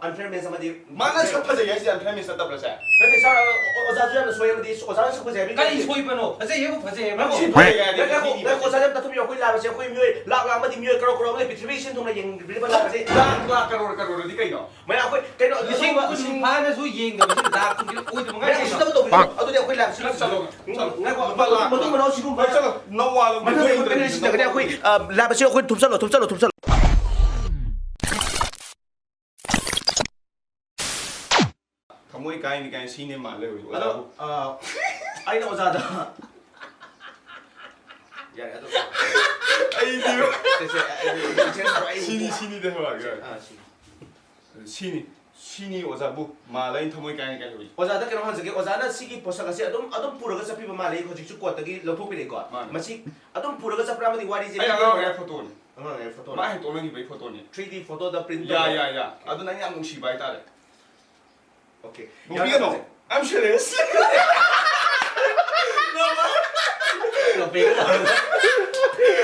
ꯑꯟꯐꯤꯌꯔꯃꯦꯟꯁ ꯑꯃꯗꯤ ꯃꯥꯅ ꯁꯛ ꯐꯖꯩ ꯍꯥꯏꯁꯦ ꯑꯟꯐꯤꯌꯔꯃꯦꯟꯁ ꯅꯠꯇꯕ꯭ꯔꯁꯦ? ꯅꯠꯇꯦ ꯁꯥꯔ, ꯑꯣꯖꯥꯁꯨ ꯌꯥꯝꯅ ꯁꯣꯏ ꯑꯃꯗꯤ ꯑꯣꯖꯥꯅ ꯁꯛ ꯐꯖꯩ ꯍꯥꯏꯕꯗꯤ ꯀꯔꯤ ꯁꯣꯏꯕꯅꯣ? ꯐꯖꯩ ꯍꯥꯏꯕꯨ ꯐꯖꯩ ꯍꯥꯏꯕ꯫ ꯁꯤ ꯐꯖꯩ ꯍꯥꯏꯔꯗꯤ ꯉꯥꯏꯈꯣ, ꯉꯥꯏꯈꯣ, ꯑꯣꯖꯥ ꯑꯝꯇ ꯊꯝꯕꯤꯌꯣ꯫ ꯑꯩꯈꯣꯏ ꯂꯥꯏꯐꯁꯦ ꯑꯩꯈꯣꯏ ꯃꯤꯑꯣꯏ ꯂꯥꯛ ꯂꯥꯛ ꯑꯃꯗꯤ ꯃꯤꯑꯣꯏ ꯀꯔꯣꯔ ꯀꯔꯣꯔ ꯑꯃ ꯂꯩ, ꯄ꯭ꯔꯤꯊꯤꯕꯤ ꯏꯁꯤꯡ ꯊꯨꯡꯅ ꯌꯦꯡꯕꯤꯔꯤꯕ ꯂꯥꯏꯐꯁꯦ꯫ ꯂꯥꯛ ꯂꯥꯛ ꯀꯔꯣꯔ ꯀꯔꯣꯔꯗꯤ ꯀꯩꯅꯣ? ꯃꯌꯥꯝ ꯑꯩꯈꯣꯏ ꯀꯩꯅꯣ ꯂꯤꯁꯤꯡ ꯑꯗꯨꯒꯨꯝꯕ ꯀꯨꯟ ꯐꯥꯅꯁꯨ ꯌꯦꯡꯗꯕꯁꯨ ꯂꯥꯛ ꯀꯨꯟ ꯑꯣꯏꯗꯕ ꯃꯌꯥꯝ ꯉꯥꯏ ꯎꯁꯤꯠꯇꯕ ꯇꯧꯕꯤꯅꯣ꯫ ꯑꯗꯨꯗꯤ ꯑꯩꯈꯣꯏ ꯂꯥꯏꯐꯁꯦ ꯆꯠꯂꯣ, ꯆꯠꯂꯣ, ꯆꯠꯂꯣ꯫ ꯉꯥꯏꯈꯣ, ꯃꯇꯨꯡ ꯃꯅꯥꯎ ꯁꯤꯒꯨꯝꯕ ꯍꯣꯏ, ꯆꯠꯂꯣ, ꯅꯋꯥ ꯂꯧꯗꯦ꯫ ꯃꯇꯨꯡ ꯃꯅꯥꯎ ꯁꯤꯗꯒꯗꯤ ꯑꯩꯈꯣꯏ ꯑ, ꯂꯥꯏꯐꯁꯦ ꯑꯩꯈꯣꯏ ꯊꯨꯞꯆꯜꯂꯣ, ꯊꯨꯞꯆꯜꯂꯣ, ꯊꯨꯞꯆꯜꯂꯣ꯫ ꯊꯃꯣꯏ ꯀꯥꯏꯅꯤ ꯀꯥꯏꯅ ꯁꯤꯅꯦ ꯃꯥꯜꯂꯦ ꯍꯧꯖꯤꯛ ꯑꯗꯣ ꯑꯣꯖꯥꯕꯨ꯫ ꯑ, ꯑꯩꯅ ꯑꯣꯖꯥꯗ ꯌꯥꯔꯦ ꯑꯗꯣ ꯑꯩꯗꯤ ꯁꯦ, ꯁꯦ, ꯑꯩ, ꯑꯩ, ꯑꯩ, ꯁꯤꯅꯤ ꯁꯤꯅꯤꯗ ꯍꯧꯔꯛꯑꯒꯦ꯫ ꯑ, ꯁꯤ꯫ ꯁꯤꯅꯤ ꯁꯤꯅꯤ ꯑꯣꯖꯥꯕꯨ ꯃꯥꯜꯂꯦ ꯑꯩꯅ ꯊꯃꯣꯏ ꯀꯥꯏꯅꯤ ꯀꯥꯏꯅ ꯍꯧꯖꯤꯛ꯫ ꯑꯣꯖꯥꯗ ꯀꯩꯅꯣꯝ ꯍꯪꯖꯒꯦ꯫ ꯑꯣꯖꯥꯅ ꯁꯤꯒꯤ ꯄꯣꯠꯁꯛ ꯑꯁꯤ ꯑꯗꯨꯝ ꯑꯗꯨꯝ ꯄꯨꯔꯒ ꯆꯠꯄꯤꯕ ꯃꯥꯜꯂꯦ꯫ ꯍꯧꯖꯤꯛꯁꯨ ꯀꯣꯔꯠꯇꯒꯤ ꯂꯧꯊꯣꯛꯄꯤꯔꯛꯏꯀꯣ꯫ ꯃꯥꯅꯦ꯫ ꯃꯁꯤ ꯑꯗꯨꯝ ꯄꯨꯔꯒ ꯆꯠꯄ꯭ꯔꯥ ꯑꯃꯗꯤ ꯋꯥꯔꯤꯁꯦ ꯑꯩ ꯑꯉꯥꯡ ꯑꯣꯏꯔꯤꯉꯩ ꯐꯣꯇꯣꯅꯤ꯫ ꯑꯉꯥꯡ ꯑꯣꯏꯔꯤꯉꯩ ꯐꯣꯇꯣ꯫ ꯃꯥ ꯍꯦꯟꯇꯣꯛꯅꯈꯤꯕꯒꯤ ꯐꯣꯇꯣꯅꯤ꯫ ꯊ꯭ꯔꯤ ꯗꯤ ꯐꯣꯇꯣꯗ ꯄ꯭ꯔꯤꯟ ꯌꯥ ꯌꯥ ꯌꯥ꯫ ꯑꯗꯨꯅ ꯑꯩꯅ ꯌꯥꯝ ꯅꯨꯡꯁꯤꯕ ꯍꯥꯏꯇꯥꯔꯦ꯫ ꯑꯣꯀꯦ꯫ ꯅꯣꯛꯄꯤꯒꯅꯣ꯫ I'm serious꯫